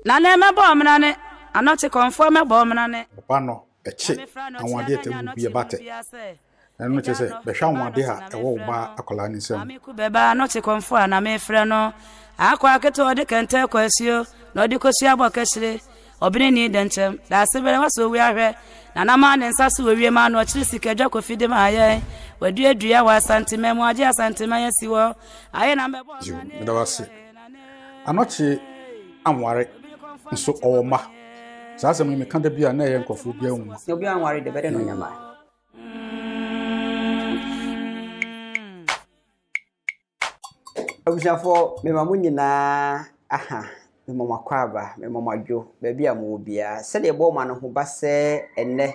Nane mɛbɔ ɔmena ne, anɔkye kɔmfoɔ mɛbɔ ɔmena ne. Ɔba no bɛkye anwanwadeɛ a ɛtɛ bi ɛba tɛ. Ɛno no kyerɛ sɛ bɛhwɛ anwanwadeɛ a ɛwɔ wo ba akwadaa no nsam. Maame ku bɛba anɔkye kɔmfoɔ a na mefrɛ no. Akɔ aketewa ɔde kɛntɛn kɔ asuo na ɔde kosua bɔ kahyire. Ɔbene ni dɛnkyɛm, daase bere wasɔ owi ahwɛ. Nana maa ne nsa so wɔ wiem ano ɔkyere sika dwa kofi de maa yɛn. Wadua dua wɔ Asanteman mu agye Asanteman asi hɔ. Ayɛ na mbɛbɔ Yo, meda wo ase. Anɔkye anware nso ɔwɔ mma. Saa asɛm yi meka da bi a na ɛyɛ nkurɔfoɔ biara nwa. Na obi anware de bɛdɛ na ɔnya mma. Abusuafoɔ, mema mo nyinaa aha, mema mo akwaaba, mema mo adwo, baabi a mowɔ biara. Sɛdeɛ ɛbɔɔ mo ano ho ba sɛ ɛnnɛ,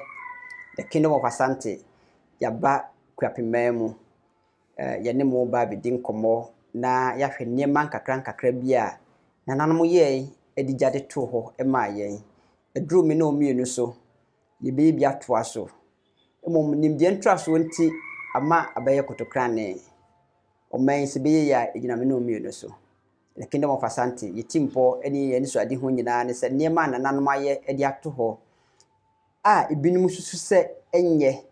The Kingdom of Asante, yɛaba Kuapemman mu. Yɛne mo reba abɛdi nkɔmmɔ na yɛahwɛ nneɛma nkakrankakra bi a nananom yɛe de gya de too hɔ maa yɛn. Ɛduruu me ne wo mmienu so, yɛbɛyɛ bi atoa so. Mmom nimdeɛ ntrasoɔ nti ama abɛyɛ kotokrane. Ɔman yi sɛ ɛbɛyɛ yie a, ɛgyina me ne wo mmienu so. The Kingdom of Asante, yɛn tirimpɔ ne yɛn anisoadehu nyinaa ne sɛ nneɛma a nananom ayɛ de ato hɔ a ebinom susu sɛ ɛnyɛ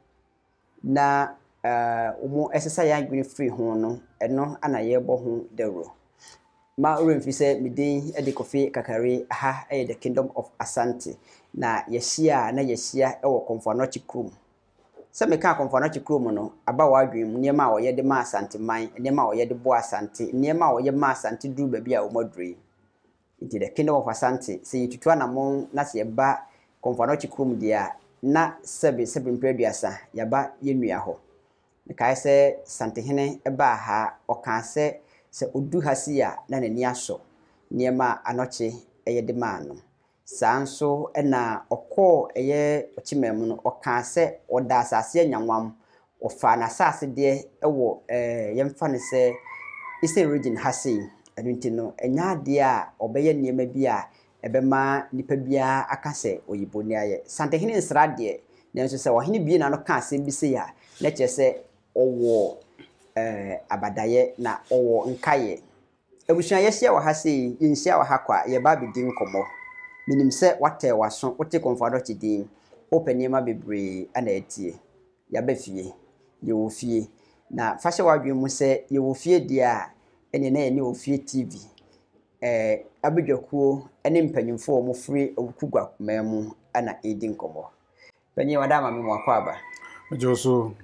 na wɔsesa yɛn adwene firi ho no, ɛno na yɛrebɔ ho dawuro. Mma wo werɛ mfiri sɛ me din de Kofi Kakari, ha yɛ The Kingdom of Asante, na yɛahyia a na yɛahyia wɔ Komfo Anokye kurom. Sɛ meka Komfo Anokye kurom no, aba w'adwene mu nneɛma a wɔyɛ de ma Asanteman, nneɛma a wɔyɛ de boa Asante, nneɛma a wɔyɛ ma Asante duru baabi a wɔaduru yi. Nti The Kingdom of Asante, sɛ yɛtutu anamɔn na sɛ yɛba Komfo Anokye kurom deɛ a, na sɛbe sɛbe mprɛ aduasa yɛaba yɛn nua hɔ. Mekae sɛ Santehene baa ha, ɔkaa sɛ sɛ ɔdu ha sei a na n'ani asɔ nneɛma a Anokye yɛ de maa no. Saa nso na ɔkɔɔ ɛyɛ Ɔkyeman mu no, ɔkaa sɛ ɔda asase anyanwam. Ɔfaa n'asase deɛ wɔ ɛɛ yɛmfa no sɛ Eastern Region ha sei. Ɛno nti no, ɛnyɛ adeɛ a ɔbɛyɛ nneɛma bi a ɛbɛma nipa biara aka sɛ ɔyi boniayɛ. Santehene nsra deɛ, nanso sɛ ɔhene bue n'ano ka asɛm bi sei a, na kyerɛ sɛ ɔwɔ ɛɛ abadaeɛ na ɔwɔ nkaeɛ. Abusua, yɛahyia wɔ ha sei, yɛnhyia wɔ ha kwa, yɛreba abɛdi nkɔmmɔ. Menim sɛ woatɛɛ w'aso, wote Komfo Adɔkye din, wopɛ nneɛma bebree na atie. Yɛaba fie, yɛwɔ fie. Na fa hyɛ w'adwene mu sɛ yɛwɔ fie deɛ a, ɛneɛ na yɛne Ofie TV, eh, abadwakuo ne mpanyimfoɔ a wɔfiri Awuku Guaman mu na ɛredi nkɔmmɔ. Panyin wada ama me mu akwaaba. Megye wo so.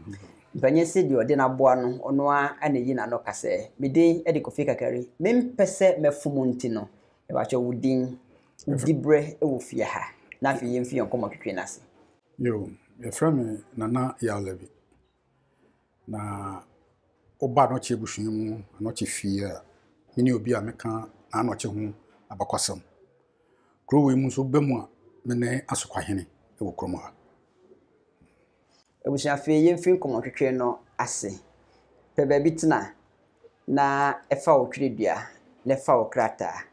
Mpanyin se deɛ ɔde n'aboa no, ɔno ara na eyi n'ano ka sɛ, Me din de Kofi Kakari. Mempɛ sɛ mɛfom nti no, mepakyɛw wo din, wo diberɛ wɔ fie ha, na afei yɛmfi yɛn nkɔmmɔtwetwe no ase. Yo, yɛfrɛ me Nana Yaw Labi. Na woba Anɔkye abusua mu, Anɔkye fie a, mene obi a meka n'Anɔkye ho abakɔsɛm. Kuro wei mu nso woba mu a, me ne Asokwahene wɔ kurom ha. Abusua afei yɛmfiri nkɔmmɔtwetwe no ase. Pɛ baabi tena na fa wo twerɛdua na fa wo krataa.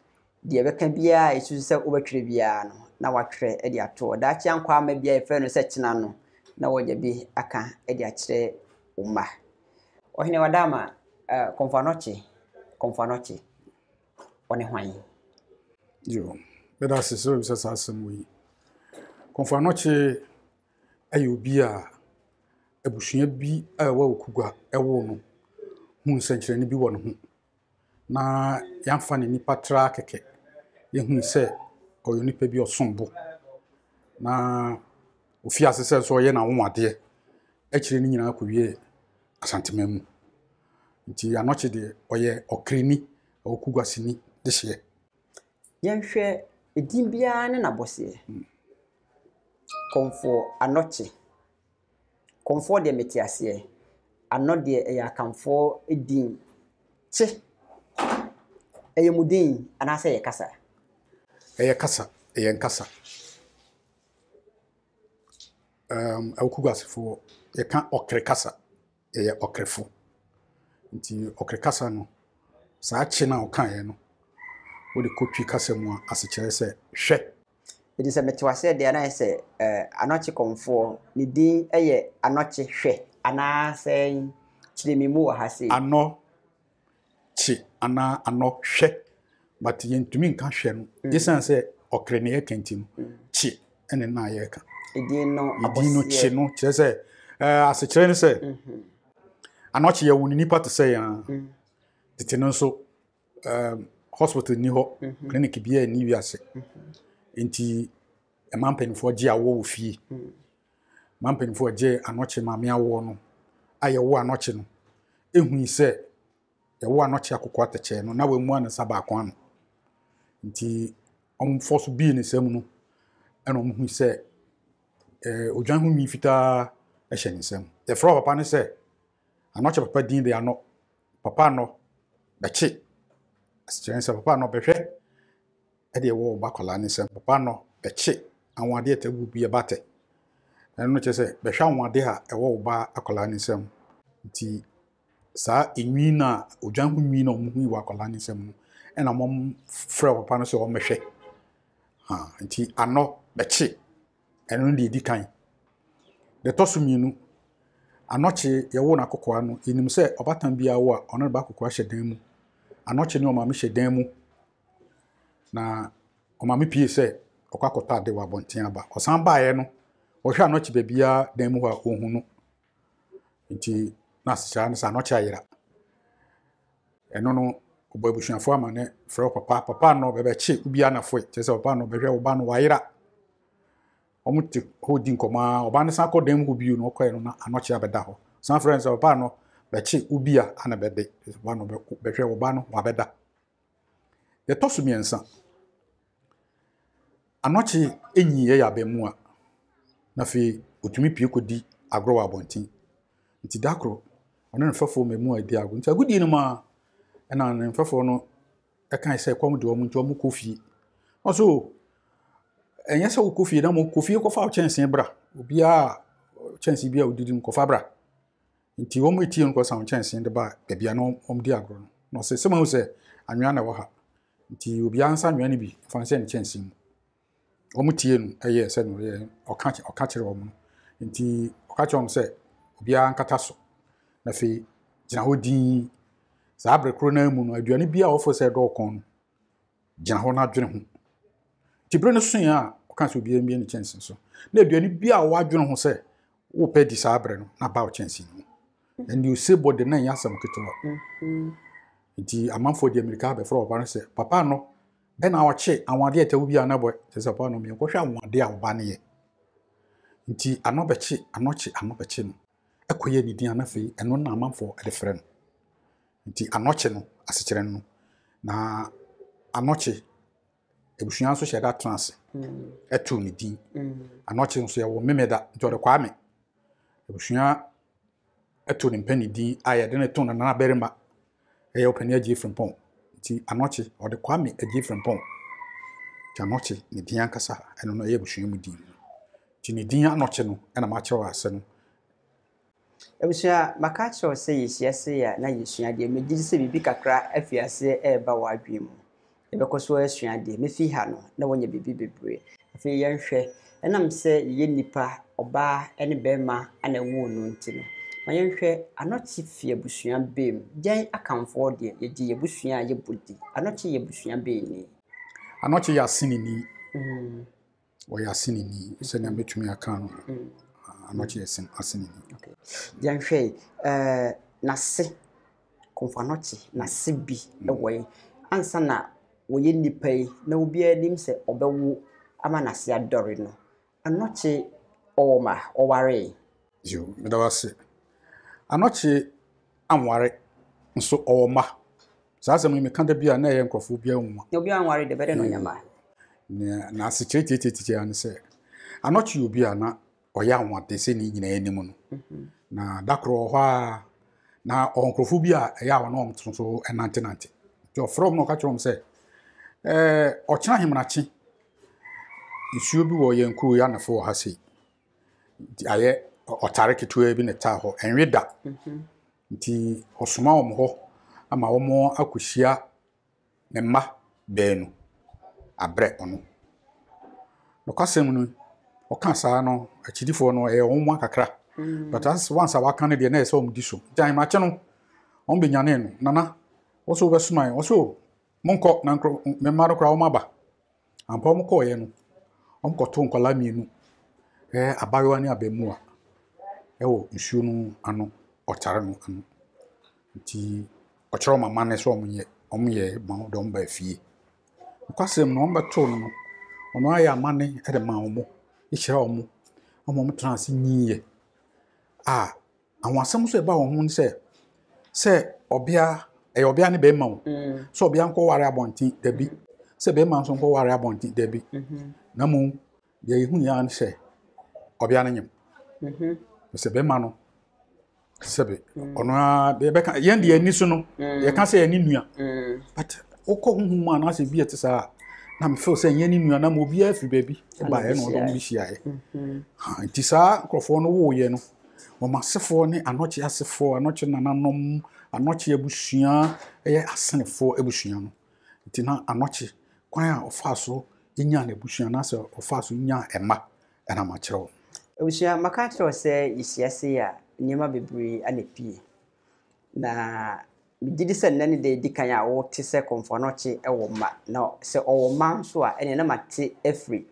Deɛ ɛbɛka biara a ɛsusu sɛ wobɛtwerɛ biara no, na woatwerɛ de ato hɔ. Daakye ankɔ amma biara a yɛfrɛ no sɛ kyena no, na woanya bi aka de akyerɛ wo mma. Ɔhene Wadama, eh, Komfo Anokye, Komfo Anokye, ɔne hwan? Yo, meda ase sɛ wobisa saa asɛm wei. Komfo Anokye yɛ obi a abusua bi a ɛwɔ Okugua woo no huu nsɛnkyerɛnne bi wɔ ne ho. Na yɛamfa no nnipa traa kɛkɛ. Yɛhui sɛ ɔyɛ onipa bi a ɔsom bo. Na ofii ase sɛ nso ɔyɛ n'anwonwadeɛ. Akyire no nyinaa kɔwiee Asanteman mu. Nti Anɔkye deɛ ɔyɛ Ɔkrani, Ɔkuguaseni dehyeɛ. Yɛnhwɛ, edin biara ne n'abɔseɛ. Kɔmfoɔ Anɔkye. Kɔmfoɔ deɛ mete aseɛ. Anɔ deɛ ɛyɛ Akanfoɔ din. Kye, ɛyɛ mo din anaasɛ ɛyɛ kasa? Ɛyɛ kasa, ɛyɛ nkasa. Um, Awukuguasefoɔ, yɛka ɔkre kasa, yɛyɛ ɔkrefo. Nti ɔkre kasa no, saa kye no a ɔkaeɛ no, wode kɔ Twi kasa mu a, asekyerɛ sɛ hwɛ. Enti sɛ mete wo aseɛ deɛ a, na ayɛ sɛ eh, Anɔkye Kɔmfoɔ, ne din yɛ Anɔkye Hwɛ anaa sɛn? Kyerɛ me mu wɔ ha sei. Anɔ kye anaa anɔ hwɛ, but yɛntumi nka hwɛ no, ɛsiane sɛ. Ɔkere ne yɛka nti no, kye ne na yɛka. Edin no Edin no kye no kyerɛ sɛ ɛɛ asekyerɛ ne sɛ mhm. anɔkye yɛwo ne nipa te sɛ yɛn a. Mm. Tete no nso ɛɛ hospital ni hɔ, mhm. clinic biara nni wiase. Mhm. Nti ɛma mpanimfoɔ gye awoɔ wɔ fie. Mm. Ma mpanimfoɔ gye anɔkye maame awoɔ no a yɛwo anɔkye no ehui sɛ yɛwo anɔkye akoko atɛkyɛ no na wamua ne nsa baako ano. Nti wɔfɔ so bii ne nsa mu no ɛna wɔhui sɛ ɛɛ odwan ho nwi fitaa hyɛ ne nsam. Yɛfrɛ papa no sɛ anɔkye papa din de anɔ papa anɔ bɛkye. Asekyerɛ ne sɛ papa anɔ bɛhwɛ ɛde ɛwɔ ɔba akwadaa ne nsam. Papa anɔ bɛkye anwanwadeɛ tɛ gu bi ɛba tɛ. Ɛno no kyerɛ sɛ bɛhwɛ anwanwadeɛ a ɛwɔ ɔba akwadaa ne nsam. Nti saa enwi no a odwan ho nwi no a wɔhui wɔ akwadaa no nsam no ɛna wɔfrɛ papa no sɛ ɔmmɛhwɛ. Ha nti anɔ bɛkye ɛno no deɛ ɛdi kan. Deɛ ɛtɔ so mmienu, anɔkye yɛwo no akɔkoa no yɛnim sɛ ɔbaatan biara wo a ɔne ne ba akɔkoa hyɛ dan mu. Anɔkye ne ɔmaame hyɛ dan mu na ɔmaame pie sɛ ɔkɔ akɔtɔ ade wɔ abɔnten aba. Ɔsan baeɛ no ɔhwɛ anɔkye baabiara dan mu hɔ a ɔnhu no. Nti na asekyerɛ ne sɛ anɔkye ayera. Ɛno no, ɔbɔ abusuafoɔ amanneɛ frɛ wo papa. Papa no bɛbɛkye wo bi anafoe. Kyerɛ sɛ papa no bɛhwɛ wo ba no wayera. Wɔte hɔ di nkɔmmɔ ara. Ɔba no san kɔ dan mu hɔ bio no ɔkɔɛ no na anɔkye abɛda hɔ. San frɛ no sɛ papa no bɛkye wo bi a ana bɛde. Papa no bɛhwɛ wo ba no wabɛda. Deɛ ɛtɔ so mmiɛnsa, anɔkye nyiiɛ yɛ abaamua, na afei ɔtumi pue kɔdi agorɔ wɔ abɔnten. Nti da koro, ɔne ne mfɛfoɔ mmaamua redi agorɔ. Nti agodie no mu ara, ɛna ne mfɛfoɔ no kae sɛ kɔm de wɔn nti wɔkɔ fie. Ɔse o, ɛnyɛ sɛ wokɔ fie na mmom kɔ fie kɔfa wo kyɛnsee bra. Obiara kyɛnsee bi a wodidi mu kɔfa bra. Nti wɔn etie no kɔsa wɔn kyɛnsee de ba baabi a na wɔdi agorɔ no. Na ɔsɛ sɛ mahu sɛ anwea na ɛwɔ ha. Nti obiara nsa anwea no bi fa nhyɛ ne kyɛnsee mu. Wɔn tie no ɛyɛ sɛ no yɛ ɔka ɔka kyerɛ wɔn no. Nti ɔka kyerɛ wɔn sɛ obiara nkata so. Na afei gyina hɔ dinn. Saa bere koro no ara mu no aduane bi a wɔfo sɛ ɛdɔɔ kɔn no gyina hɔ na adwene ho. Nti bere no soe a ɔka sɛ obiara mmie ne kyɛnsee so. Na aduane bi a wɔadwene ho sɛ wopɛ di saa bere no na ba wo kyɛnsee no mu. Ɛnde osebɔ de na ɛnyɛ asɛm ketewa. Mm-hmm. Nti amanfoɔ de mmirika bɛfrɛ ɔba no sɛ papa no bɛ na ɔkye anwadeɛ ɛtɛ wo bi a na bɔ kyerɛ sɛ papa no menkɔhwɛ anwadeɛ a ɔba no yɛ. Nti ano bɛkye ano kye ano bɛkye no ɛkɔyɛ ne din a na afei ɛno na amanfoɔ de frɛ no. Nti anɔkye no asekyerɛ no na anɔkye abusua nso hyɛ da tena ase ɛtoo ne din. Anɔkye nso yɛwɔ Memeda nti ɔde Kwame. Abusua ɛtoo ne mpanin din a yɛde no too nana barima ɛyɛ ɔpanin Agyei Frimpong. Nti Anɔkye ɔde Kwame Agyei Frimpong. Nti Anɔkye ne din ankasa ɛno no ɛyɛ abusua mu din. Nti ne din Anɔkye no ɛna makyerɛw ase no. Abusua, maka akyerɛ wo sɛ yɛhyia sei a na yɛsua adeɛ. Megye di sɛ biribi kakra afi aseɛ reba w'adwene mu. Yɛbɛkɔ so asua adeɛ. Mɛfi ha no, na woanya biribi bebree. Afei yɛnhwɛ, ɛnam sɛ yɛyɛ nnipa, ɔbaa ne barima na ɛwoo no nti no, ma yɛnhwɛ Anɔkye fi abusua bɛn mu? Yɛn Akanfoɔ deɛ, yɛgye yɛn abusua a yɛbɔ di. Anɔkye yɛ abusua bɛn ni? Anɔkye yɛ Asenini. Ɔyɛ aseneni sɛnea mɛtumi aka no. Anɔkye yɛ aseneni. Yɛnhwɛ yi, ɛɛ n'ase, Komfo Anɔkye, n'ase bi wɔ he? Ansa na wɔyɛ nnipa yi, na obiara nim sɛ ɔbɛwo ama n'ase adɔre no, Anɔkye ɔwɔ mma? Ɔwaree? Yo, meda wo ase. Anɔkye anware, nso ɔwɔ mma. Saa asɛm yi meka da bi a na ɛyɛ nkurɔfoɔ biara nwa. Na obi anware de bɛdɛ na ɔnya mma. Nea n'asekyerɛ tiatiatia ne sɛ, Anɔkye yɛ obi a na ɔyɛ anwonwade sɛ ne nyinaa anim no. Mhm. Na da koro wɔ hɔ a, na ɔwɔ nkurɔfoɔ bi a ɛyɛ a wɔne wɔn so nantenante. Nti ɔfrɛ wɔn na ɔka kyerɛ wɔn sɛ, ɛɛ ɔkyena ahemanakye, nsuo bi wɔ yɛn kuro yi anafo wɔ ha sei. Nti ayɛ ɔtare ketewa bi na ɛtaa hɔ, ɛnwe da. Mhm. Nti ɔsoma wɔn hɔ ama wɔakɔhyia ne mma baanu abrɛ ɔno. Nokwasɛm no, ɔka saa no, akyidifoɔ no, ɛyɛ wɔn nwa kakra. Mm. But as once a waka no deɛ, na ɛyɛ sɛ wɔn di so. Nti ahemakye no, wɔn bɛnyanee no. Nana, wo so wobɛsoma yɛn. Ɔse o, monkɔ na nkorɔ, me mma no koraa wɔn aba. Ampa wɔkɔeɛ no, wɔkɔtoo nkwadaa mmienu, ɛyɛ abaayewa ne abaamua wɔ nsuo no ano, ɔtare no ano. Nti ɔkyerɛɛ wɔn amanneɛ sɛ wɔnyɛ. Wɔyɛeɛ ma wɔde wɔn baa fie. Nokwasɛm no, wɔbɛtoo no no, ɔno ara yɛɛ amanne de maa wɔn, hyiraa wɔn ma wɔtenaa ase nyiniiɛ a Anwonwasɛm nso a ɛba wɔn ho ne sɛ, sɛ ɔbea, ɛyɛ ɔbea ne bɛrima o, mm. sɛ ɔbea nkɔware abɔnten, dabi. Sɛ bɛrima nso nkɔware abɔnten, dabi. Mm-hmm. Na mmom, deɛ yɛhu yɛn ne sɛ, ɔbea no nyem. Mm-hmm. Sɛ bɛrima no, sɛbe, mm. ɔno ara, deɛ yɛbɛka, yɛn deɛ ani so no, mm. yɛka sɛ yɛne nua. But wokɔ honhom mu anaasɛ bi ɛte saa a, na me feel sɛ nyɛ ne nua na ma obiara firi baabi baeɛ na ɔde wɔn bɛhyiaeɛ. Mm-hmm. Nti saa nkurɔfoɔ no woeɛ no, Wɔn asefoɔ ne Anɔkye asefoɔ, Anɔkye nananom, Anɔkye abusua yɛ Asenefoɔ abusua no. Nti na Anɔkye, kwan a ɔfaa so nyaa n'abusua anaasɛ ɔfaa so nyaa mma na makyerɛ wo. Abusua, maka akyerɛ wo sɛ yɛhyia sei a, nneɛma bebree na ɛpue. Na Megye di sɛ nnɛ ne da a edi kan a wote sɛ Komfo Anokye wɔ mma, na sɛ ɔwɔ mma nso a, ɛnneɛ na mate afiri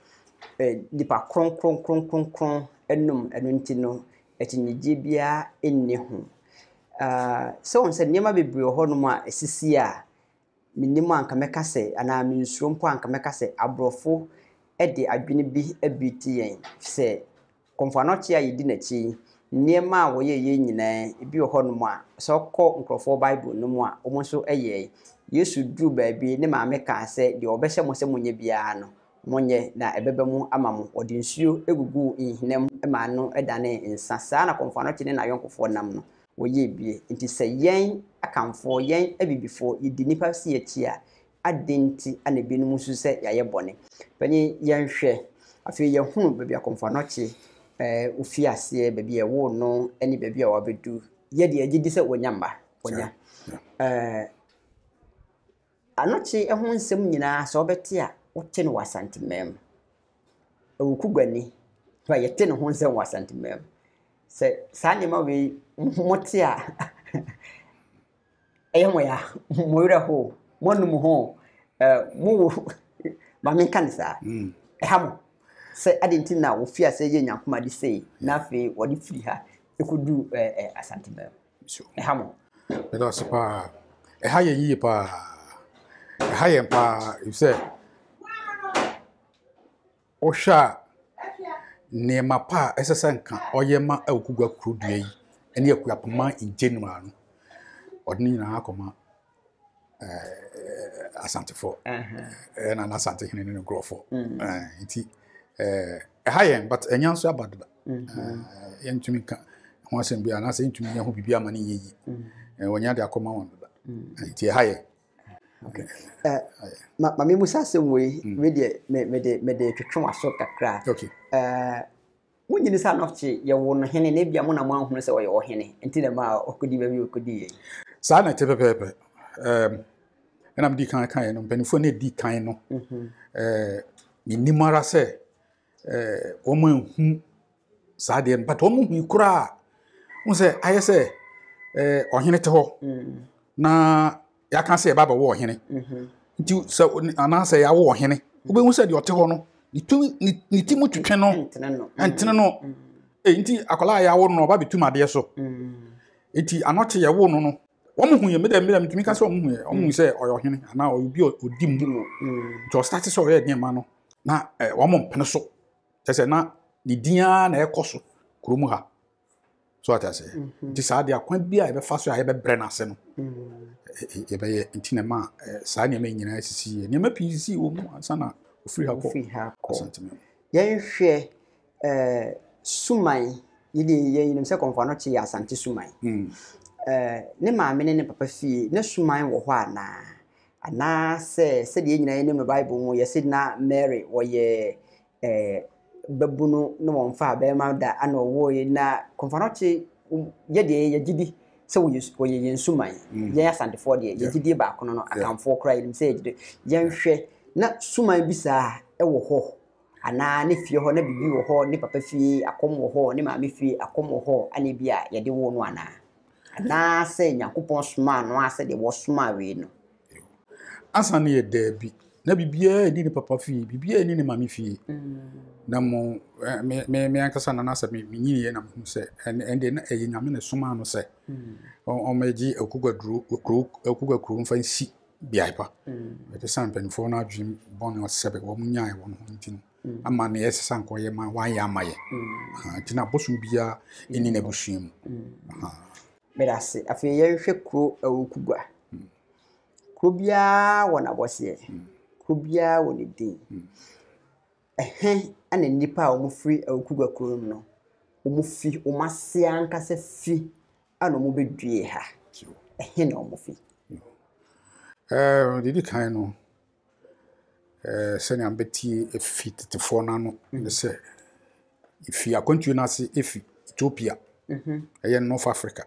nnipa kronkronkronkron anom, ɛno nti no, akyinnyegyeɛ biara nni ho. Sɛ wohu sɛ nneɛma bebree wɔ hɔnom a ɛsisi a, mennim a anka mɛka sɛ, anaa mensuro mpo a anka mɛka sɛ aborɔfo de adwene bi abiriti yɛn sɛ Komfo Anokye a yedi n'akyi yi, nneɛma a wɔyɛeɛ nyinaa, ebi wɔ hɔnom a, sɛ wokɔ nkurɔfoɔ Bible no mu a, wɔn nso yɛe. Yesu duruu baabi, ne maame kaa sɛ, Deɛ ɔbɛhyɛ mo sɛ monyɛ biara no, monyɛ, na ɛbɛba mu ama mo. Ɔde nsuo guguu nhina mu maa no danee nsã. Saa na Komfo Anokye ne n'ayɔnkofoɔ nam no, wɔyɛɛ bie. Enti sɛ yɛn Akanfoɔ, yɛn Abibifoɔ, yɛdi nnipa si akyi a, Adɛn nti na ebinom susu sɛ yɛayɛ bɔne? Panyin, yɛnhwɛ. Afei yɛahunu baabi a Komfo Anokye ofii aseɛ, baabi a yɛwoo no ne baabi a wabɛdu. Yɛ deɛ yɛgye di sɛ wanya mma. Wanya. Anokye ho nsɛm nyinaa sɛ wobɛte a, wote no wɔ Asanteman mu. Awuku Guani, yɛte ne ho nsɛm wɔ Asanteman mu. Sɛ saa nneɛma wei mote a, Ɛyɛ mo ya, mo werɛ how, moanu mo ho, mo wo, ma menka no saa. Ɛha mo sɛ adɛn nti na wɔfii aseɛ yɛɛ Nyankopɔn ade sei na afei wɔde firi ha kɔduru Asanteman mu. Ɛha mo. Meda ase paa. Ɛha yɛn yie paa. Ɛha yɛn paa efisɛ Wohwɛ a, nneɛma pa a ɛsɛ sɛ nka ɔyɛ ma Awukugua kuro dua yi ne Akuapoma in general no, ɔde ne nyinaa akɔma ɛɛ Asantefoɔ. Ɛyɛ Nana Asantehene ne ne nkurɔfoɔ. Mm. Nti ɛha yɛn but ɛnya nso aba deda. Mm-hmm. Yɛntumi nka ho asɛm bi anaasɛ yɛntumi nyɛ ho biribi ama no nyɛ yie. Mm. Wɔnya de akɔma wɔn deda. Mm. Nti ɛha yɛn. Okay. Uh, ma ma memu sa asɛm wei mm. wei deɛ me me de me de twetwe w'aso kakra. Okay. Uh, mo nyini sɛ anɔkye yɛwo no hene na ebia mo na mo ahunu sɛ ɔyɛ ɔhene nti na ma ɔkɔdi baabi ɔkɔdi yɛ. Saa na ɛte pɛpɛɛpɛ. Um, ɛna medi kan kan yɛ no mpanimfoɔ no edi kan no. Mm-hmm. Eh, menim ara sɛ eh, wɔn anhu saa deɛ no but wɔn hui koraa n sɛ ayɛ sɛ eh, ɔhene te hɔ mm. na yɛaka sɛ yɛba bɛwɔ ɔhene mm-hmm. nti sɛ anaasɛ yɛawo ɔhene wobɛhu sɛ deɛ ɔte hɔ no ne ti mu twetwe no ɛntene no mm. eh, nti akwadaa a yɛawo no ɔba bɛtum adeɛ so mm. nti anɔkye yɛwo no no wɔn hu yɛ medɛ medɛ metumi ka sɛ wɔn hu yɛ wɔn hu sɛ ɔyɛ ɔhene anaa ɔyɛ obi a ɔdi mu nti ɔstate sɛ ɔyɛ nneɛma no na eh, wɔn mpene so Kyerɛ sɛ na ne din ara na ɛkɔ so kurom ha. So ate aseɛ? Mhm. Nti saa deɛ akwan bi a yɛbɛfa so a yɛbɛbrɛ no ase no, mhm. yɛbɛyɛ. Nti na ɛma saa nneɛma yi nyinaa sisi yɛ. Nneɛma pii sisi wɔ mu ansa na ofiri ha kɔ Asanteme. Yɛnhwɛ ɛɛ Suman, yɛde yɛnim sɛ Kɔmfo Anokye yɛ Asante Suman. Mm. Ɛɛ ne maame ne ne papa fie, na Suman wɔ hɔ anaa? Anaasɛ sɛdeɛ yɛn nyinaa yɛnim no Bible mu, yɛse na Mary wɔyɛ eh, babunu na wɔmfaa bɛrima da ana ɔwoeɛ na Kɔmfanɔkye yɛ deɛ yɛgye di sɛ wɔyɛ yɛn suman mm. yɛn Asantefoɔ deɛ yɛn gyidie baako no no Akanfoɔ koraa yɛnim sɛ yɛgye di yɛnhwɛ na suman bi saa ɛwɔ hɔ anaa ne fie hɔ na biribi wɔ hɔ ne papa fie akɔm wɔ hɔ ne maame fie akɔm wɔ hɔ ana bi a yɛde wo no anaa Anaasɛ Nyankopɔn somaa no ara sɛdeɛ wɔsomaa wei no? Ansa no yɛ daabi. Na biribiara nni ne papa fie, biribiara nni ne maame fie. Na mo me me me ankasa na na sɛ me menyiniiɛ na mehu sɛ ɛnde na ɛyɛ Nyame na ɛsomaa no sɛ ɔmmɛgye Akugaduro kuro Akugua kuro mfa nsi beae pa. Ɛte sɛ mpanimfoɔ no adwene bɔne ɔsɛbɛ wɔn nyae wɔn ho nti no ama nea ɛsɛ sɛ anka ɔyɛ ma wanyɛ ama yɛ. Nti na abosom biara nni n'abusua mu. Meda ase. Afei yɛnhwɛ kuro Awukugua. Kuro biara wɔ n'abɔseɛ. Kuro biara wɔ ne din. Ɛhe na nnipa a wɔfiri Awukugua kuro no mu no, wɔfi, wɔn ase ankasa fi a na wɔbɛdue ha? Ɛhe na wɔfi? Ɛɛ, deɛ ɛdi kan no, ɛɛ sɛnea mebɛtie afi tetefoɔ no ano ne sɛ, ɛfi akwantuo no ase ɛfi Ethiopia, ɛyɛ North Africa.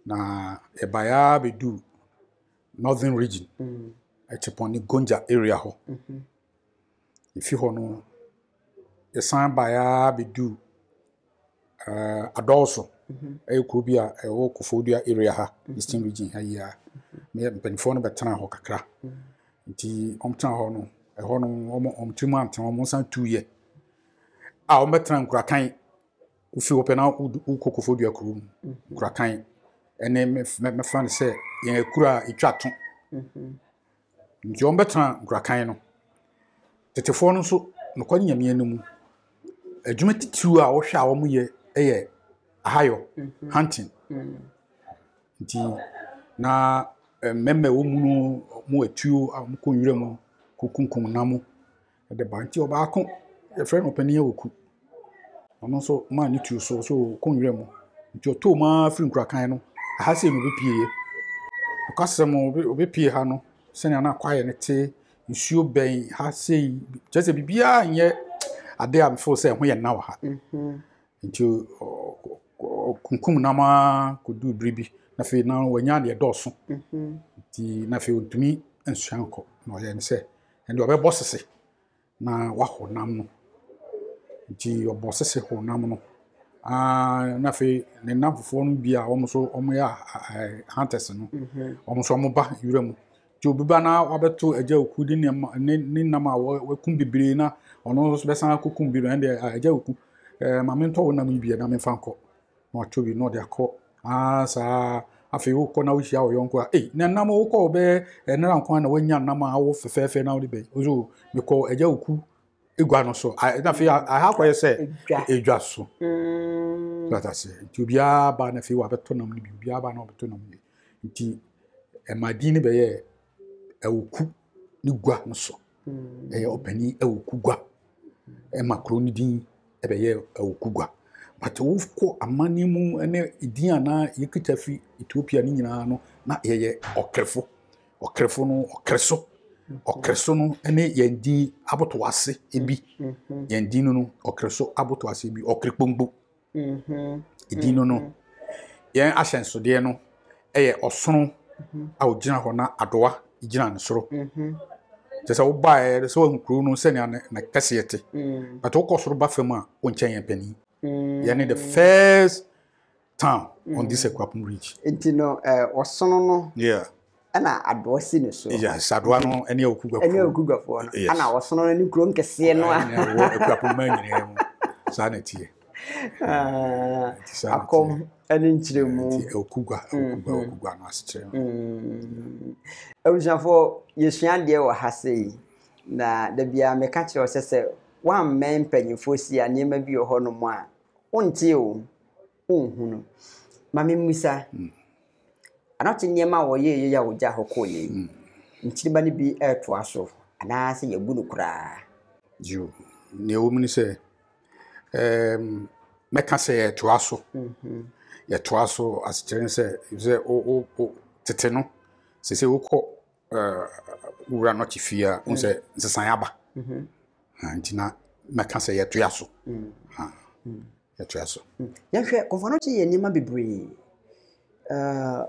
Na yɛbaeɛ ara bɛduu Northern Region, Akyepɔn ne Gonja area hɔ. Yɛfi hɔ no, yɛsan baeɛ ara bɛduu ɛɛ Adɔɔso. Ɛyɛ kuro bi a ɛwɔ Koforidua area ha, Eastern Region ha yi ara. Ne mpanimfoɔ no bɛtenaa hɔ kakra. Nti wɔtenaa hɔ no, ɛhɔ no wɔn wɔn tirim antena, wɔsan tuiɛ a wɔbɛtenaa Nkurakan. Wofi hɔ pɛ na wokɔ Koforidua kuro mu, Nkurakan ɛne mɛfa no sɛ yɛn akura a ɛtwa to. Nti wɔbɛtena Nkurakan no. Tetefoɔ no nso, nokware Nyame anim, adwuma titiriw a wohwɛ a wɔyɛ yɛ ahayɔ, hunting. Nti na mmarima a ɛwɔ mu no, wɔn atuo a wɔkɔ nwura mu kɔkunkum nam de ba. Nti ɔbaako, yɛfrɛ no Ɔpanin Awuku. Ɔno nso maa ne tuo so sɛ ɔkɔ nwura mu. Nti ɔtɔɔ mu ara firi Nkurakan no, ɛha sei na ɔbɛpieeɛ. Nokwasɛm ɔbɛpie ha no, sɛnea na kwaeɛ no te, nsuo bɛn ha sei, kyerɛ sɛ biribiara nyɛ adeɛ a mefeel sɛ ɛho yɛ nna wɔ ha. Nti ɔkunkum nam ara kɔduu berɛ bi, na afei na wanya deɛ ɛdɔɔso. Nti na afei ɔntumi nsua nkɔ. Na ɔyɛɛ ne sɛ, ɛnde ɔbɛbɔ sese na waho nam no. Nti ɔbɔ sese ho nam no. Aa na afei ne nnamfofoɔ no bi a wɔn nso wɔyɛ hunters no, wɔn nso wɔba nwura mu. Nti obi ba na wabɛto Agya Oku de nneɛma ne ne nam a wakum bebree na ɔno nso bɛsan akɔkum bi no, ɛnde Agya Oku, ɛɛ ma mentɔ wo nam yi bi na memfa nkɔ. Na watɔ bi na ɔde akɔ. Aa saa afei wokɔ na wohyia wo yɔnko a, ei na nam wokɔ wo bɛyɛ ɛnora nko ara na woanya nam a awo fɛfɛɛfɛ na wode bɛyi. Ɔso mekɔ Agya Oku egua no so. Na afei aha akɔyɛ sɛ edwa so. So ate aseɛ. Nti obiara ba na afei wabɛtɔ nam no bi, obiara ba na wabɛtɔ nam no bi. Nti ɛma din no bɛyɛɛ Awuku ne gua no so. Ɛyɛ ɔpanin Awuku gua. Ɛma kuro no din bɛyɛɛ Awuku gua. But wokɔ amanneɛ mu ne din a na yɛkita fi Ethiopia no nyinaa no, na yɛyɛ Ɔkrefo. Ɔkrefo no, Ɔkreso. Ɔkreso no ne yɛn din abotoase bi. Yɛn din no no, Ɔkreso abotoase bi, Ɔkrekpongbo. Edin no no, yɛn ahyɛnsodeɛ no yɛ ɔsono a ɔgyina hɔ na adowa gyina ne soro. Kyerɛ sɛ wobaeɛ sɛ woahu kuro no sɛnea ne kɛseɛ te. But wokɔ soro ba fam a, wonkyɛn yɛn panin. Yɛne the first town on this Akuapem Ridge. Nti no, ɔsono no Yeah. ɛna adoa si ne so. Yes, adoa no ɛne Awukuguafoɔ. Ɛne Awukuguafoɔ no. Yes. Ɛna ɔsono no ne kuro nkɛseɛ no a. Ɛne ɛwɔ Akuapem man nyinaa mu. Saa na ɛteɛ. Ah, Nti saa na ɛteɛ. akɔm ɛne nkyerɛmu. Nti Awukugua, Awukugua, Awukugua no asekyerɛ no. Abusuafoɔ, yɛsua adeɛ wɔ ha sei. Na da biara meka kyerɛ wo sɛ sɛ woammɛn mpanyimfoɔ si a nneɛma bi wɔ hɔnom a wonte o, wonhunu. Ma memmisa, Anɔkye nneɛma a wɔyɛeɛ yi a wɔgyaa hɔ kɔeɛ yi, nkyirimma no bi retoa so anaasɛ yɛagu no koraa? Yiw, nea ɛwɔ mu ne sɛ, ɛɛm, mɛka sɛ yɛtoa so. Yɛtoa so asekyerɛ ne sɛ, sɛ wo wo wo tete no, sɛ sɛ wokɔ ɛɛ wura nɔkye fie a, wohu sɛ nsesaeɛ aba. Nti na mɛka sɛ yɛtoa so. Yɛtoa so. Yɛhwɛ, Kɔmfoɔ Anokye yɛ nneɛma bebree. Uh,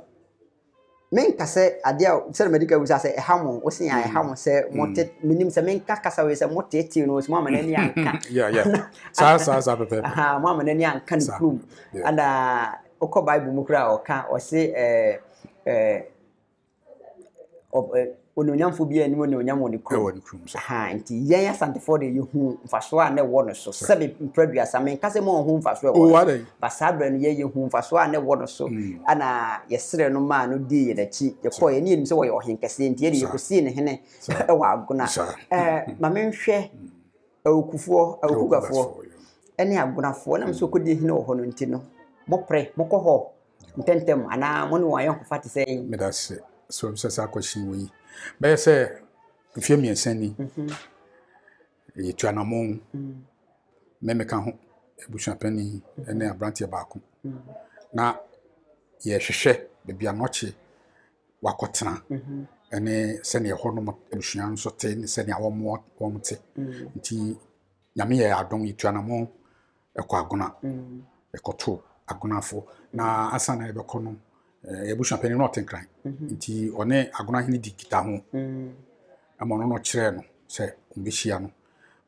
menka sɛ adeɛ a sɛdeɛ madi ka bisa sɛ ɛha mo wo se a ɛha mo sɛ mote menim sɛ menka kasa wei sɛ moteetee no sɛ mo ama n'ani anka saa saa saa pɛpɛɛpɛ mo ama n'ani anka ne kurom ana wokɔ bible mu koraa ɔka ɔse ɛɛ ɛɛ Onuonyamfoɔ biara nnim onuonyam wɔ ne kurom. Ɛwɔ ne kurom so. Aha, nti yɛn Asantefoɔ deɛ yɛhu mfasoɔ a na ɛwɔ no so. Sɛbe mprɛduasa, menka sɛ mo nhu mfasoɔ a ɛwɔ no so. Ba saa berɛ no yɛn yɛhu mfasoɔ a na ɛwɔ no so. Ɛna yɛsrɛ no maa no dii yɛn akyi. Yɛkɔɔ yɛne yɛnim sɛ wɔyɛ ɔhenkɛseɛ nti yɛde yɛkɔsii ne hene ɛwɔ Agona. Ɛɛ ma menhwɛ Awukufoɔ, Awukugafoɔ ɛne Agonafoɔ nam sɛ ɔkɔdi hene wɔ hɔ no nti no, mopere, mokɔ hɔ ntɛmntɛm anaa mo ne wɔn ayɔnkofa te sɛn? Meda ase sɛ wabisa saa question wei. Bɛyɛ sɛ mfeɛ mmiɛnsa ni, mhm. yɛtu anammɔn, mm. me meka ho, abusuapanin mhm. ne aberanteɛ baako. Mm. Na yɛhwehwɛ baabi a nɔkye wakɔtena mhm. ne sɛnea ɛhɔnom abusua nso te ne sɛnea wɔn wɔn te. Nti Nyame yɛ adom yɛtu anammɔn kɔ Agona. Yɛkɔtoo Agonafo. Na ansa na yɛbɛkɔ no, yɛn abusuapanin no ɔte Nkran. Nti ɔne Agona hene di nkitaho. Ɛma ɔno no kyerɛɛ no sɛ ɔmbɛhyia no.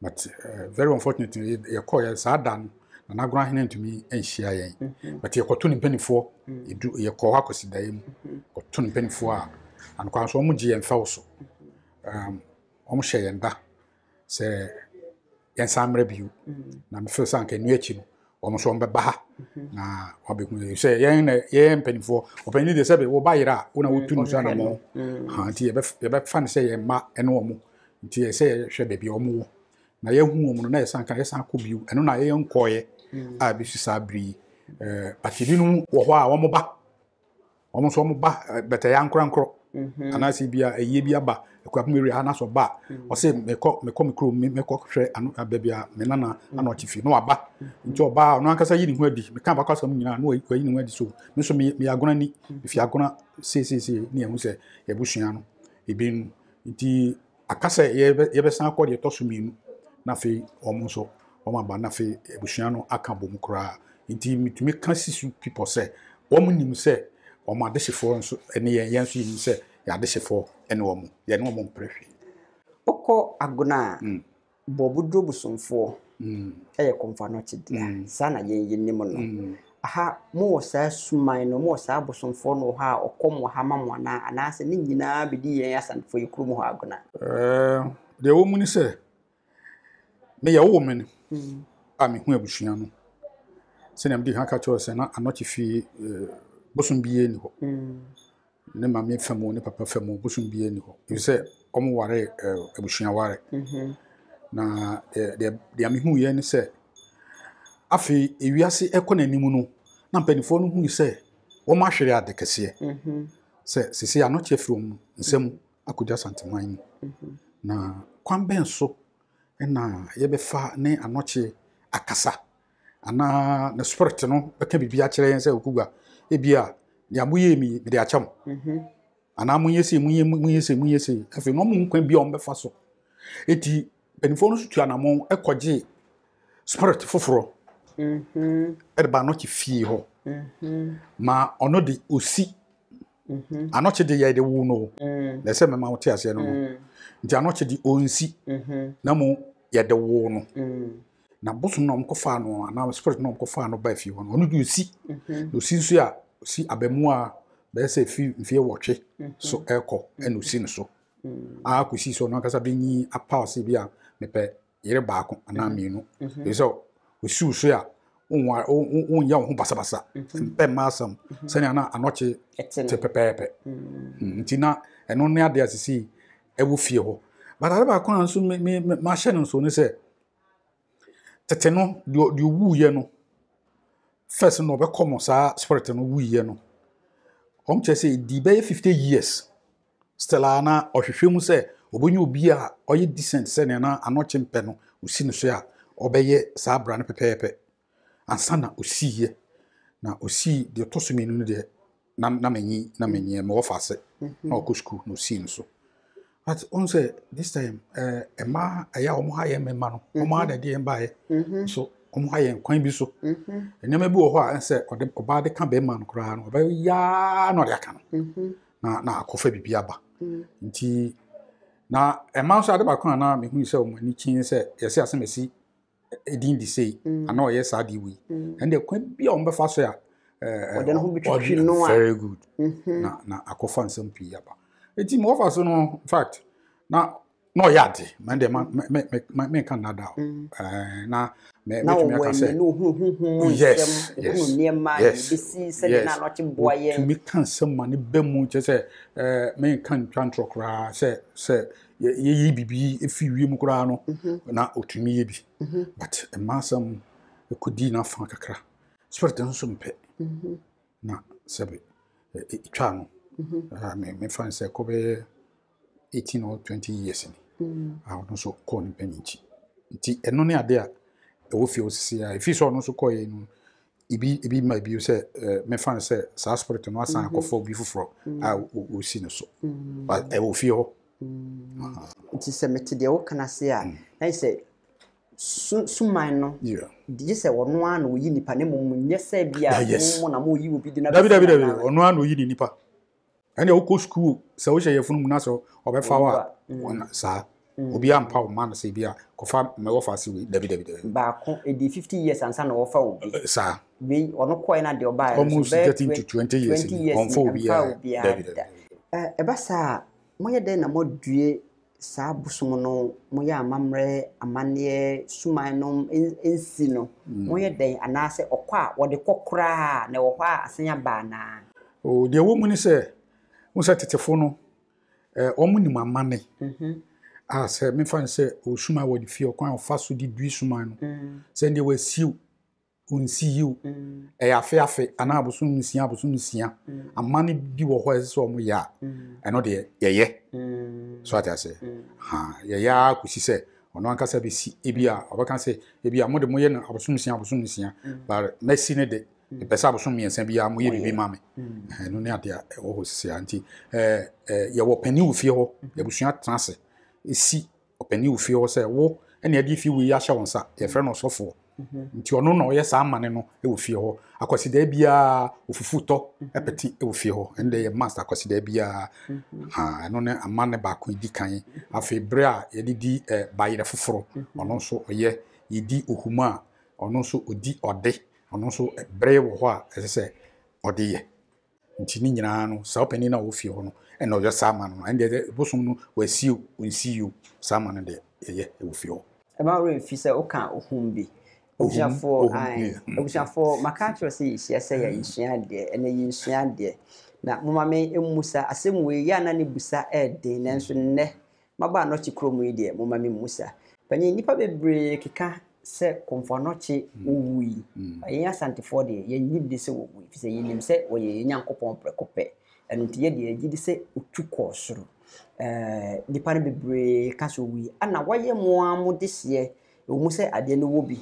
But uh, very unfortunately, yɛkɔɔ saa da no, na Agona hene ntumi nhyia yɛn. But yɛkɔto ne mpanimfoɔ, yɛdu yɛkɔɔ hɔ akɔsi daeɛ mu. Kɔto ne mpanimfoɔ a, anokwa nso wɔn gye yɛn fɛw so. Um, wɔn hyɛ yɛn da sɛ yɛnsan mmerɛ bio na me feel sɛ anka ɛno akyi no wɔn nso wɔbɛba ha na wɔabɛhu yɛn sɛ yɛn na yɛyɛ mpanimfoɔ ɔpanyin deɛ sɛbe wɔba yere a wo na wotu no so anammɔn ha nti yɛbɛfa no sɛ yɛn mma ne wɔn nti yɛ sɛ yɛhwɛ baabi a wɔn wɔ na yɛhu wɔn no na yɛsan ka yɛsan kɔ bio ɛno na yɛyɛ nkɔɔyɛ a ɛbɛsi saa bere yi ɛɛ but ebinom wɔ hɔ a wɔn ba Wɔn nso wɔn ba bɛtɛ yɛ ankorankorɔ mhm. anaasɛ bi a ɛyie bi aba akuapem area ha na sɛ ɔba a mhm. ɔsɛ mekɔ mekɔ me kurom mekɔ hwɛ ano baabi a me nana mhm. ana ɔte fie na waba nti ɔba a ɔno ankasa yi ne ho adi meka abakɔ asɛm nyinaa na wayi ne ho adi so me nso meyɛ agona ni mefi agona seeseesei ne yɛhu sɛ yɛabusua no ebi no nti Aka sɛ yɛbɛsan akɔ deɛ ɛtɔ so mmienu, na afei wɔn nso wɔn aba, na afei abusua no aka bom koraa. Nti metumi ka si so pipɔ sɛ wɔn nim sɛ wɔn adehyefoɔ nso ne yɛn, yɛn nso yɛnim sɛ yɛn adehyefoɔ ne wɔn, yɛne wɔn mpere hwee. Wokɔ Agona a, Bɔɔboduro bosomfoɔ yɛ Kɔmfoanɔkye dea. Saa na yɛn yɛnim no. Aha, mowɔ saa suman no, mowɔ saa abosomfoɔ no wɔ hɔ a ɔkɔm wɔ ha ma mo anaa? Anaasɛ ne nyinaa bɛdi yɛn Asantefoɔ yi kurom hɔ agona? Ɛɛ, deɛ ɛwɔ mu ne sɛ, me yɛwoo me no a mehu abusua no, sɛnea mede kan ka kyerɛ wo sɛ na Anɔkye fie bosom biara nni hɔ. Ne maame fa mu, ne papa fa mu, bosom biara nni hɔ. Ɛfiri sɛ wɔwaree abusua ware. Na deɛ deɛ mehuiɛ ne sɛ, afei ewiase ɛkɔ n'anim no, na mpanimfoɔ no hui sɛ wɔahwere ade kɛseɛ. Sɛ seesei anɔkye afiri wɔn nsam akɔgya Asanteman mu. Na kwan bɛn so na yɛbɛfa ne anɔkye akasa anaa ne spirit no bɛka biribi akyerɛ yɛn sɛ Okugua, ebia deɛ moyɛɛ mi mede akyɛ mo. Anaa monyɛ sei, monyɛ monyɛ sei, monyɛ sei. Afei na wɔn kwan bi a wɔbɛfa so. Eti mpanimfoɔ no nso tu anamɔn kɔgye spirit foforɔ ɛde ba anɔkye fie hɔ. Ma ɔno de osi. Anɔkye de yɛ de wo no. Na ɛsɛ mɛma wote aseɛ no no. Nti anɔkye de ɔnsi. Na mo yɛde wo no. Na bosom na wɔkɔfaa no anaa spirit na wɔkɔfaa no baa fie hɔ no, ɔno de osi. Mhm. Na osi nso a, osi abamu a bɛyɛ sɛ fi mfeɛ wɔtwe mhm. so ɛkɔ ɛna osi no so. Mhm. A kɔsi sɛ ɔno ankasa bɛnyi apaw sɛ bi a mepɛ yere baako anaa mmienu. Ɛfiri sɛ osiw so a wonyɛ wo ho basabasa mpɛ mma asɛm sɛnea na anɔkye te pɛpɛɛpɛ. Nti na ɛno ne adeɛ a sisi ɛwɔ fie hɔ. But ade baako a nso me me mahyɛ no nso ne sɛ tete no deɛ deɛ owuiɛ no first no ɔbɛkɔ mo saa spirit no wuiɛ no wɔn kyerɛ sɛ ɛdi bɛyɛ 50 years still a na ɔhwehwɛ mu sɛ ɔbɛnya obi a ɔyɛ decent sɛ nea na anɔkye mpɛ no ɔsi no so a ɔbɛyɛ saa bra no pɛpɛɛpɛ ansa na ɔsiiɛ na ɔsii deɛ ɔtɔ so mmienu no deɛ na na menyi na menyi mewɔ faase na ɔkɔ sukuu na ɔsii no so but ɔn sɛ this time ɛɛ eh, mmaa ɛyɛ a wɔn ha yɛn mmarima no wɔn ha na ɛde yɛn baeɛ mm-hmm. so wɔn ha yɛn kwan bi so mm-hmm. nneɛma bi wɔ hɔ a ɛsɛ ɔde ɔbaa de ka bɛrima no koraa no ɔbɛyɛ yaa na ɔde aka no mm-hmm. na na akɔfa biribi aba nti na mmaa nso ade baako a na mehu sɛ wɔn ani kyin sɛ yɛsɛ asɛm esi edin de sei mm. anaa ɔyɛ saa de wei mm. ɛnna kwan bi a wɔbɛfa so a ɔde ne ho bɛtwitwi no a very good mm-hmm. na na akɔfa nsɛm pii aba. Eti mo wɔfa so no, in fact, na na ɔyɛ ade ma deɛ ma me me me menka nnada o. Ɛɛ na me Na metumi ɔwɔ aka ani sɛ na ohunu honhom mu yes nsɛm, yes ohunu nneɛma, deɛ yes ebesi, sɛdeɛ na yes anɔkye boa yɛn. Otumi ka nsɛm ma ne ba mu kyerɛ sɛ ɛɛ menka ntwa ntorɔ koraa sɛ sɛ yɛyi biribi efi wiem koraa no na otumi yɛ bi. But mmaa asɛm kɔdii n'afa kakra. Spirit no nso mpɛ. Na sɛbe ɛtwaa no. Mefa no sɛ kɔbɛyɛ 18 or 20 years ni. A ɔno nso kɔɔ ne mpanyin akyi. Nti ɛno ne ade a ɛwɔ fie hɔ sisi a ɛfiri sɛ ɔno nso kɔeɛ no ebi ebi ma bio sɛ mefa no sɛ saa spirit no asan akɔfa obi foforɔ a ɔsi no so. But ɛwɔ fie hɔ. Nti sɛ mete deɛ woka no ase a, na yɛ sɛ su suman no gye sɛ ɔno ara na ɔyi nipa na mmom nyɛ sɛ bi a mo na moyi obi de no Dabi dabi dabi, ɔno ara na ɔyi ne nipa. Ɛnna wokɔ sukuu sɛ wohyɛ yɛfunu mu na sɛ ɔbɛfa wo a mm. saa mm. obi ampa wo ma no sɛ bi a kɔfa mɛwɔfa ase wei dabi dabi dabi. Baako ɛdi 50 years ansa na wɔfa obi. Eh, saa. Wei ɔno kɔɛ na deɛ ɔbaeɛ no almost getting to 20 years ɔmfa obiara dabi dabi. Ɛba saa moyɛ dɛn na moadue saa bosom no moyɛ amammerɛ, amanneɛ, suman nom nsi no, moyɛ dɛn anaasɛ ɔkɔ a wɔde kɔ koraa na ɛwɔ hɔ a asan aba anaa? Oh, deɛ ɛwɔ mu ne sɛ, wohu sɛ tetefo no, eh, wɔn nim amanne. A sɛ mefa no sɛ ɔsuman wɔ ne fie, ɔkwan a ɔfa so de dui suman no, sɛ deɛ wasiw Ɔnsi yiw. Ɛyɛ afe afe anaa abosom nsia abosom nsia. Amanne bi wɔ hɔ a ɛsɛ sɛ wɔyɛ a, ɛno deɛ yɛyɛ. So ate aseɛ? Ha, yɛyɛ ara kɔsi sɛ ɔno ankasa bɛsi. Ebi a ɔbɛka sɛ, ebi a mo de moyɛ no abosom nsia abosom nsia, but mɛsi no de, mepɛ sɛ abosom mmiɛnsa biara moyɛ biribi ma me. Ɛno ne adeɛ a ɛwɔ hɔ sisi a. Nti ɛɛ yɛwɔ panin wɔ fie hɔ, abusua tena ase si ɔpanin wɔ fie hɔ sɛ wo ɛna ɛde fie wei ahyɛ wo nsa, yɛfrɛ no ɔsɔfoɔ. Nti ɔno na ɔyɛ saa amane no wɔ fie hɔ. Akwasidaa biara ofufu tɔ pete wɔ fie hɔ. Ɛno deɛ yɛ must akwasidaa biara. Ha, ɛno ne amane baako edi kan. Afei bere a yɛde di eh, bayerɛ foforɔ, ɔno nso ɔyɛ. Yɛdi ohum a, ɔno nso ɔdi ɔde. Ɔno nso bere wɔ hɔ a ɛsɛ sɛ ɔde yɛ. Nti ne nyinaa no, saa ɔpanin no a ɔwɔ fie hɔ no na ɔyɛ saa ma no no. Ɛnde deɛ bosom no wasi o, ɔnsii o, saa ma no deɛ yɛyɛ wɔ fie hɔ. Ɛma wo werɛ mfi sɛ woka ohum bi. Abusuafoɔ, ae, abusuafoɔ, maka akyerɛ wo sɛ yɛhyia sɛ yɛresua adeɛ, ɛnnɛ yɛresua adeɛ. Na momma me mmusa, asɛm wei yɛ a na ne busa yɛ den, nanso nnɛ Maba Anɔkye kurom yi deɛ, momma memmusa. Panyin, nnipa bebree keka sɛ Komfo Anɔkye owui. Yɛn Asantefoɔ deɛ, yɛnnye nni sɛ ɔwui, ɛfiri sɛ yɛnim sɛ ɔyɛ yɛn Nyankopɔn prɛko pɛ. Ɛno nti yɛn deɛ yɛgye di sɛ ɔtu kɔɔ soro. Ɛɛ, nnipa no bebree ka sɛ ɔwui. Ɛna wɔayɛ mo ara mo dehyeɛ, ɛwɔ mu sɛ adeɛ no wɔ bi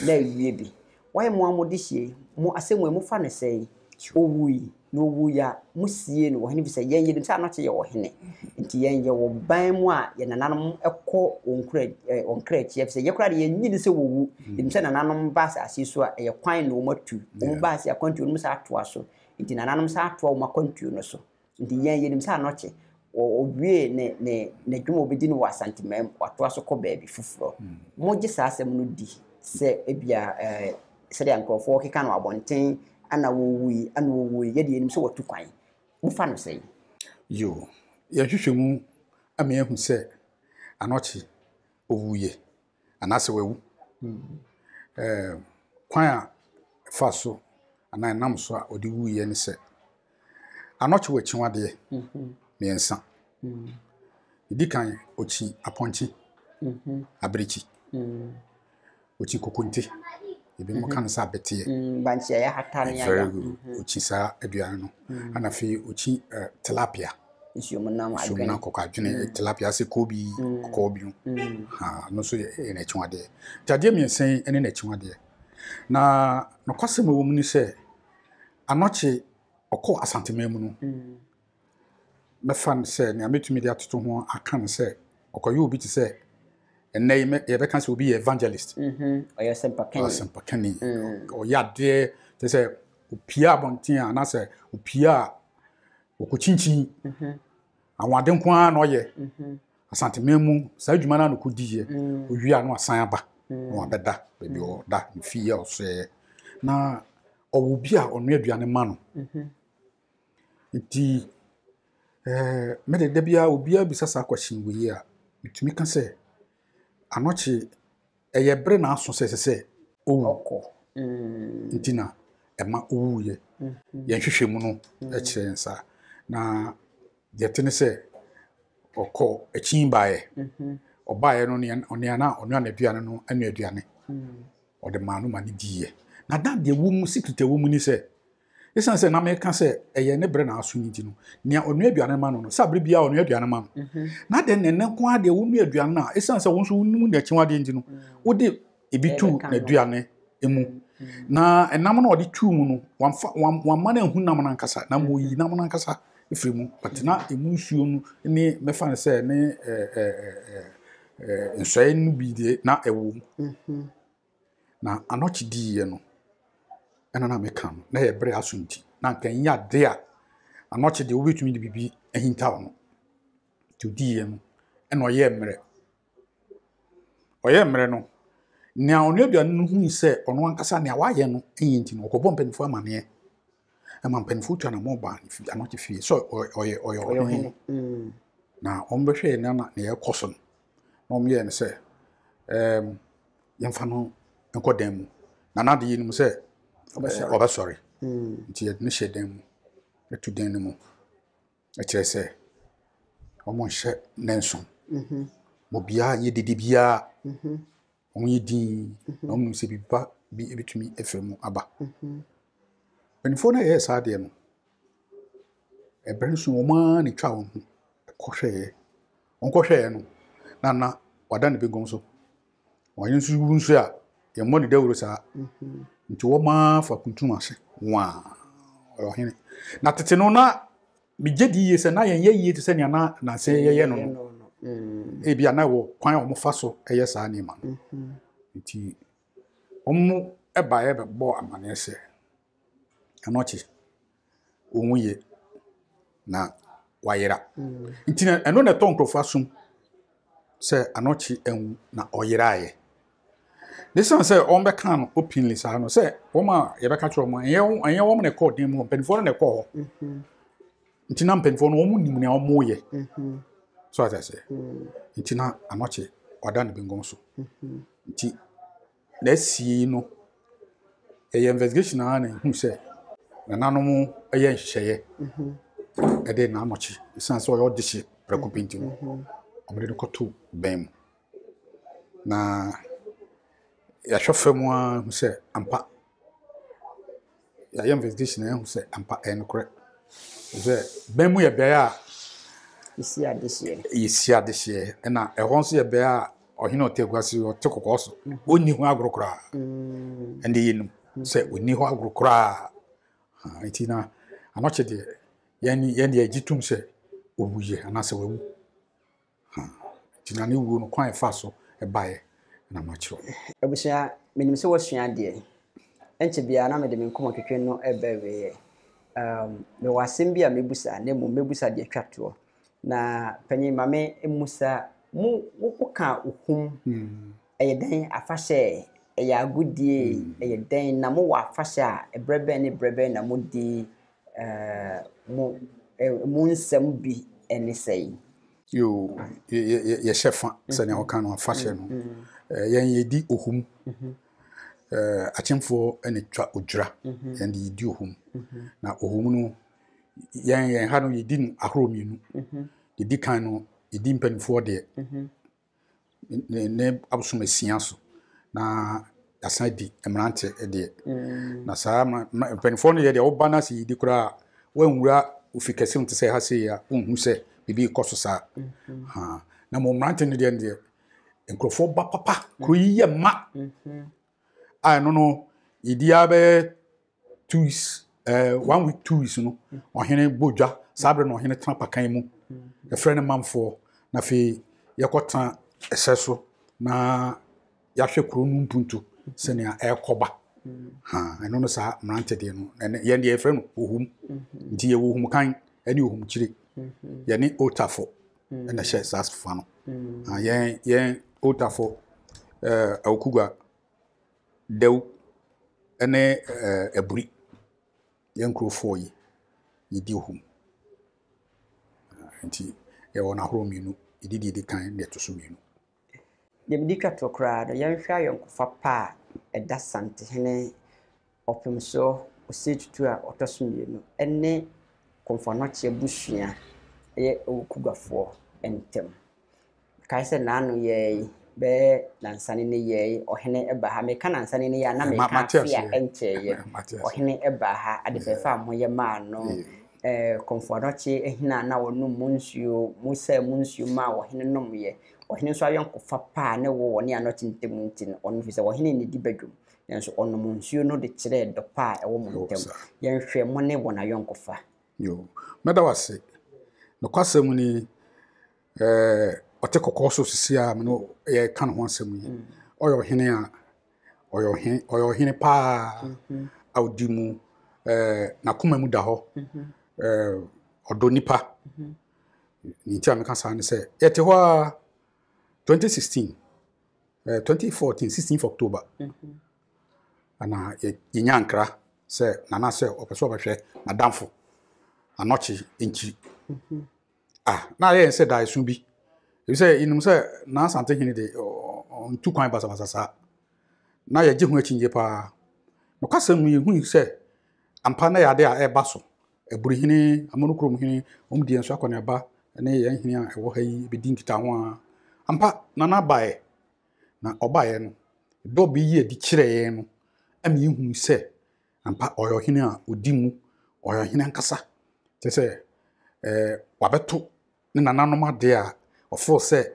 na awie bi. Wɔayɛ mo ara mo dehyeɛ yi, mo asɛm wei mofa no sɛn? Ɔwui, na ɔwui a, mosiee no wɔ hene? Ɛfiri sɛ yɛn yɛnim sɛ Anɔkye yɛ ɔhene, nti yɛn yɛwɔ ban mu a yɛn nananom kɔ wɔn kura eh, wɔn kra akyi. Ɛfiri sɛ yɛn koraa deɛ yɛnnye nni sɛ wɔwu. Yɛnim sɛ nananom ba asase yi so a, ɛyɛ kwan na wɔatu. Wɔn ba ase akwantuo no, wɔsan atoa so. Nti nananom san atoa wɔn akwantuo no so. Nti yɛn yɛnim sɛ Anɔkye, ɔwie ne ne n'adwuma a ɔbɛdi no wɔ Asanteman mu, watoa so kɔ baabi foforɔ. Mogye saa asɛm no di sɛ ebia ɛɛ sɛdeɛ nkurɔfoɔ keka no abɔnten ana wɔwui ana wɔwui, yɛde yɛnim sɛ wɔatu kwan. Mofa no sɛn? Yoo, yɛn nhwehwɛmu ama yɛahu sɛ Anɔkye ɔwuiɛ anaasɛ wawu. Ɛɛ kwan a ɛfa so anaa ɛnam so a ɔde wuiɛ ne sɛ, anɔkye wɔ akyiwadeɛ mmiɛnsa. Ɛdi kan, ɔkyi apɔnkye, abirekyi. Ɔkyi kokonte, ebinom ka no sɛ abɛteɛ. Bankye a yɛahata ne Very good. Ɔkyi saa aduane no. Ɛna afei ɔkyi tilapia. Nsuomunam adwene. Nsuomunam kɔkɔ adwene, tilapia ase koobi, kɔkɔɔ bi no. Ha, ɛno nso yɛ n'akyiwadeɛ. Nti adeɛ mmiɛnsa yi ne n'akyiwadeɛ. Na nokwasɛm a ɛwɔ mu ne sɛ, Anɔkye ɔkɔɔ Asanteman mu no, mɛfa no sɛ nea mɛtumi de atoto ho aka no sɛ ɔkɔyɛ obi te sɛ ɛnnɛ yi yɛbɛka sɛ obi yɛ evangelist. Ɔyɛ ɔsɛmpakani. Ɔsɛmpakani. Ɔyɛ adeɛ te sɛ opia abɔnten a anaasɛ opia a ɔkɔkyinkyin. Anwade nko ara na ɔyɛ. Asanteman mu saa adwuma no ara na ɔkɔdiiɛ. Ɔwie a na wasan aba na wabɛda baabi a ɔda, ne fie a ɔsoɛeɛ. Na ɔwɔ obi a ɔnoa aduane ma no. Nti Ɛɛ me de da biara obiara bisa saa question wei a, metumi ka sɛ Anokye ɛyɛ bere na aso sɛ ɛsɛ sɛ owu. Ɔkɔ. Nti na ɛma owuiɛ. Yɛn nhwehwɛmu no kyerɛ yɛn saa. Na deɛ ɛte ne sɛ ɔkɔ akyin baeɛ. Ɔbaeɛ no nea nea na ɔnoa n'aduane no noa aduane. Ɔde maa no ma no diiɛ. Na da deɛ ɛwɔ mu secret a ɛwɔ mu ne sɛ Esiane sɛ na meka sɛ ɛyɛ ne bere na aso nti no, nea ɔnoa aduane ma no no, sɛ bere biara ɔnoa aduane ma no. Mhm. Na dɛn na ɛnɛ nko ara deɛ wonoa aduane no a, esiane sɛ wo nso wonim n'akyiwadeɛ nti no, mm. wode ebi tu n'aduane mu. Mm. Na ɛnam no a ɔde tuu mu no, wamfa wamma no anhu nam no ankasa, na mmom oyi nam no ankasa firi mu. But na emu nsuo no ne mɛfa no sɛ ne ɛɛ ɛɛ nsɔe no bi deɛ na ɛwɔ mu. Mhm. Na anɔkye diiɛ no, ɛna na meka no, na ɛyɛ berɛ aso nti, na anka ɛnyɛ adeɛ a anɔkye deɛ wobɛtumi de biribi ahintaw no. Nti odiiɛ no, ɛna ɔyɛɛ mmerɛ. Ɔyɛɛ mmerɛ no, nea ɔnoa aduane no hui sɛ ɔno ankasa nea wayɛ no nyɛ nti no, ɔkɔbɔ mpanimfoɔ amaneɛ. Ɛma mpanimfoɔ tu anamɔ baa ne fie, anɔkye fie sɛ ɔyɛ ɔyɛ ɔhene. Na wɔbɛhwɛɛ nea na nea ɛrekɔ so no, na wɔyɛɛ no sɛ ɛɛm yɛmfa no nkɔ dan mu. Na n'ade yɛnim sɛ ɔbɛsɔre. Nti yɛde no hyɛ dan mu, to dan no mu. Ɛkyerɛ sɛ wɔnhyɛ nnanson. Ma obiara nyɛ dede biara. Wɔnyɛ dinn na wɔnim sɛ biribi pa bi bɛtumi afiri mu aba. Mpanimfoɔ no a wɔyɛɛ saa adeɛ no, ɛberɛ nso wɔn ara na ɛtwaa wɔn ho kɔhwɛeɛ. Wɔkɔhwɛeɛ no, na na wada ne benkum so. Ɔhene nso wu nso a, yɛmmɔ ne dawuro saa. Nti wɔn ara fa kuntun ase waa ɔyɛ ɔhene. Na tete no na megye di yie sɛ na yɛnyɛ yie te sɛ nea na nansa yɛyɛ no no. Ebi a na ɛwɔ kwan a wɔfa so yɛ saa nneɛma no. Nti wɔn baeɛ bɛbɔɔ amanneɛ sɛ Anɔkye, ɔnwuiɛ na wayera. Nti na ɛno na ɛtɔ nkurɔfoɔ asom sɛ Anɔkye anwu na ɔyeraeɛ. Na ɛsiane sɛ wɔbɛkaa no openly saa no, sɛ wɔn a yɛbɛka kyerɛ wɔn, ɛnyɛ wɔn ɛnyɛ wɔn na ɛkɔɔ dan mu hɔ, mpanimfoɔ no na ɛkɔɔ hɔ. Nti na mpanimfoɔ no wɔn nim nea wɔreyɛ. So ate aseɛ? Nti na Anɔkye wada ne benkum so. Nti N'asiei no, yɛyɛ investigation ara na yɛhuu sɛ nananom yɛ nhyehyɛeɛ de n'anɔkye ɛsiane sɛ ɔyɛ ɔdehye prɛko pɛ nti no, wɔde no kɔtoo bɛn mu. Na yɛahwɛ fam ara hu sɛ ampa Yɛayɛ investigation na yɛahu sɛ ampa ɛyɛ nokorɛ. Sɛ bɛn mu yɛ beaeɛ a yɛsi adehyeɛ. Yɛsi adehyeɛ ɛna ɛhɔ nso yɛ beaeɛ a ɔhene ɔte agua so ɔte kɔkɔɔ so. Ɔnni ho agorɔ koraa. Ɛnde yɛnim sɛ ɔnni hɔ agorɔ koraa. Nti na anɔkye deɛ yɛn yɛn deɛ yɛgye tom sɛ ɔwuiɛ anaasɛ wawu. Nti na ne wuo no kwan a ɛfaa so baeɛ na makyerɛ wo. Abusua, menim sɛ woasua adeɛ. Ɛnkyɛ biara na mede me nkɔmmɔtwetwe no reba awieɛ. Um, mewɔ asɛm bi a mɛbusa, na mmom mɛbusa deɛ atwa toɔ. Na panyin, ma me mmusa, mo, woka ohum, ɛyɛ dɛn afahyɛ, ɛyɛ agodie, ɛyɛ dɛn, na mowɔ afahyɛ a, ɛberɛ bɛn ne berɛ bɛn na modi eh, mo, eh, mo nsɛm bi ne sɛn? Yoo, yɛhyɛ fa sɛnea wɔka no afahyɛ no. Yɛn yɛdi ohum. Akyemfoɔ na twa odwira. Yɛn de yɛdi ohum. Na ohum no, yɛn yɛn ha no yɛdi no ahorow mmienu. Yɛdi kan no, yɛdi mpanimfoɔ deɛ. Ne ne abosom asia so na yɛasan adi mmerante deɛ. Mm. Na saa mpanimfoɔ no yɛ deɛ woba no ase yidi koraa a woanwura ofi kɛse mu te sɛ ha sei a wonhu sɛ biribi rekɔ so saa. Mm-hmm. Ha. Na mo mmerante no deɛ no deɛ nkurɔfoɔ ba papa kuro yi yɛ mma mm-hmm. a ɛno no yɛdi ara bɛyɛ 2 weeks, 1 week 2 weeks no ɔhene bɔ dwa. Saa berɛ na ɔhene tena pakan mu, yɛfrɛ no manfoɔ, na afei yɛkɔtena ɛsɛ so na yɛahwɛ kuro no mpuntu sɛnea ɛrekɔba. Ha ɛno no saa mmerante deɛ no yɛn deɛ yɛfrɛ no ohum. Nti yɛwɔ ohum kan ne ohum kyire. Yɛne otafo na ɛhyɛ saa fa no. Yɛn yɛn otafo Awukugua Dɛw ne Aburi, yɛn nkurɔfoɔ yi, yɛdi hɔ. Nti yɛwɔ no ahorow mmienu, yɛdi deɛ ɛdi kan ne deɛ ɛto so mmienu. Deɛ mede twa toɔ koraa no, yɛnhwɛ ayɔnkofa pa a ɛda Santehene Ɔpemsoɔ Osei Tutu a ɔtɔ so mmienu ne Komfo Anokye abusua ɛyɛ Awukuguafoɔ ntam. Mekae sɛ n'ano yɛe bɛyɛ nansa ne ne yɛe ɔhene ba ha. Meka nansa ne ne yɛ a na meka afe a ɛnkyɛeɛ. Ɔhene baa ha, ade fɛfɛ a moyɛ maa no. Komfo Anokye ahina a na ɔnom mu nsuo, mosaa mu nsuo maa ɔhene nomyɛ. Ɔhene nso ayɔnkofa pa a ne wɔ wɔne Anokye ntam nti no, ɔno firi sɛ ɔhene nnidi badwam, nanso ɔnom nsuo no de kyerɛɛ dɔ pa a ɛwɔ mo ntam. Yɛnhwɛ mo ne wɔn ayɔnkofa. Yo, mɛda wo ase. Nokwasɛm ni, ɔte kɔkɔɔ so sisi a me ne yɛreka ne ho asɛm yi. Ɔyɛ ɔhene a, ɔyɛ ɔhene, ɔyɛ ɔhene paa a ɔdi mu. N'akoma mu da hɔ. Ɔdɔ nipa. Ne nti a meka saa ne sɛ, yɛte hɔ a 2016, 2014, 16th October, ana yɛnya nkra sɛ Nana sɛ ɔpɛ sɛ ɔbɛhwɛ n'adamfo Anɔkye nkyiri. Ah, na ayɛ yɛn sɛ daeɛso bi. Efisɛ yɛnim sɛ na Asantehene de ɔntu kwan basabasa saa. Na yɛgye ho akyinnye paa. Nokwasɛm no, yɛhui sɛ ampa na ɛyɛ ade a ɛreba so. Aburihene, Amonokurom hene, wɔn di yɛn so akɔneaba ne yɛn hene a ɛwɔ ha yi bɛdi nkitaho ara. Ampa, Nana baeɛ. Na ɔbaeɛ no, dɔ bi yi adi kyerɛɛ yɛn no, ɛma yɛhui sɛ Ampa, ɔyɛ ɔhene a odi mu, ɔyɛ ɔhene ankasa. Kyerɛ sɛ, ɛɛ wabɛto ne nananom ade a ɔfeel sɛ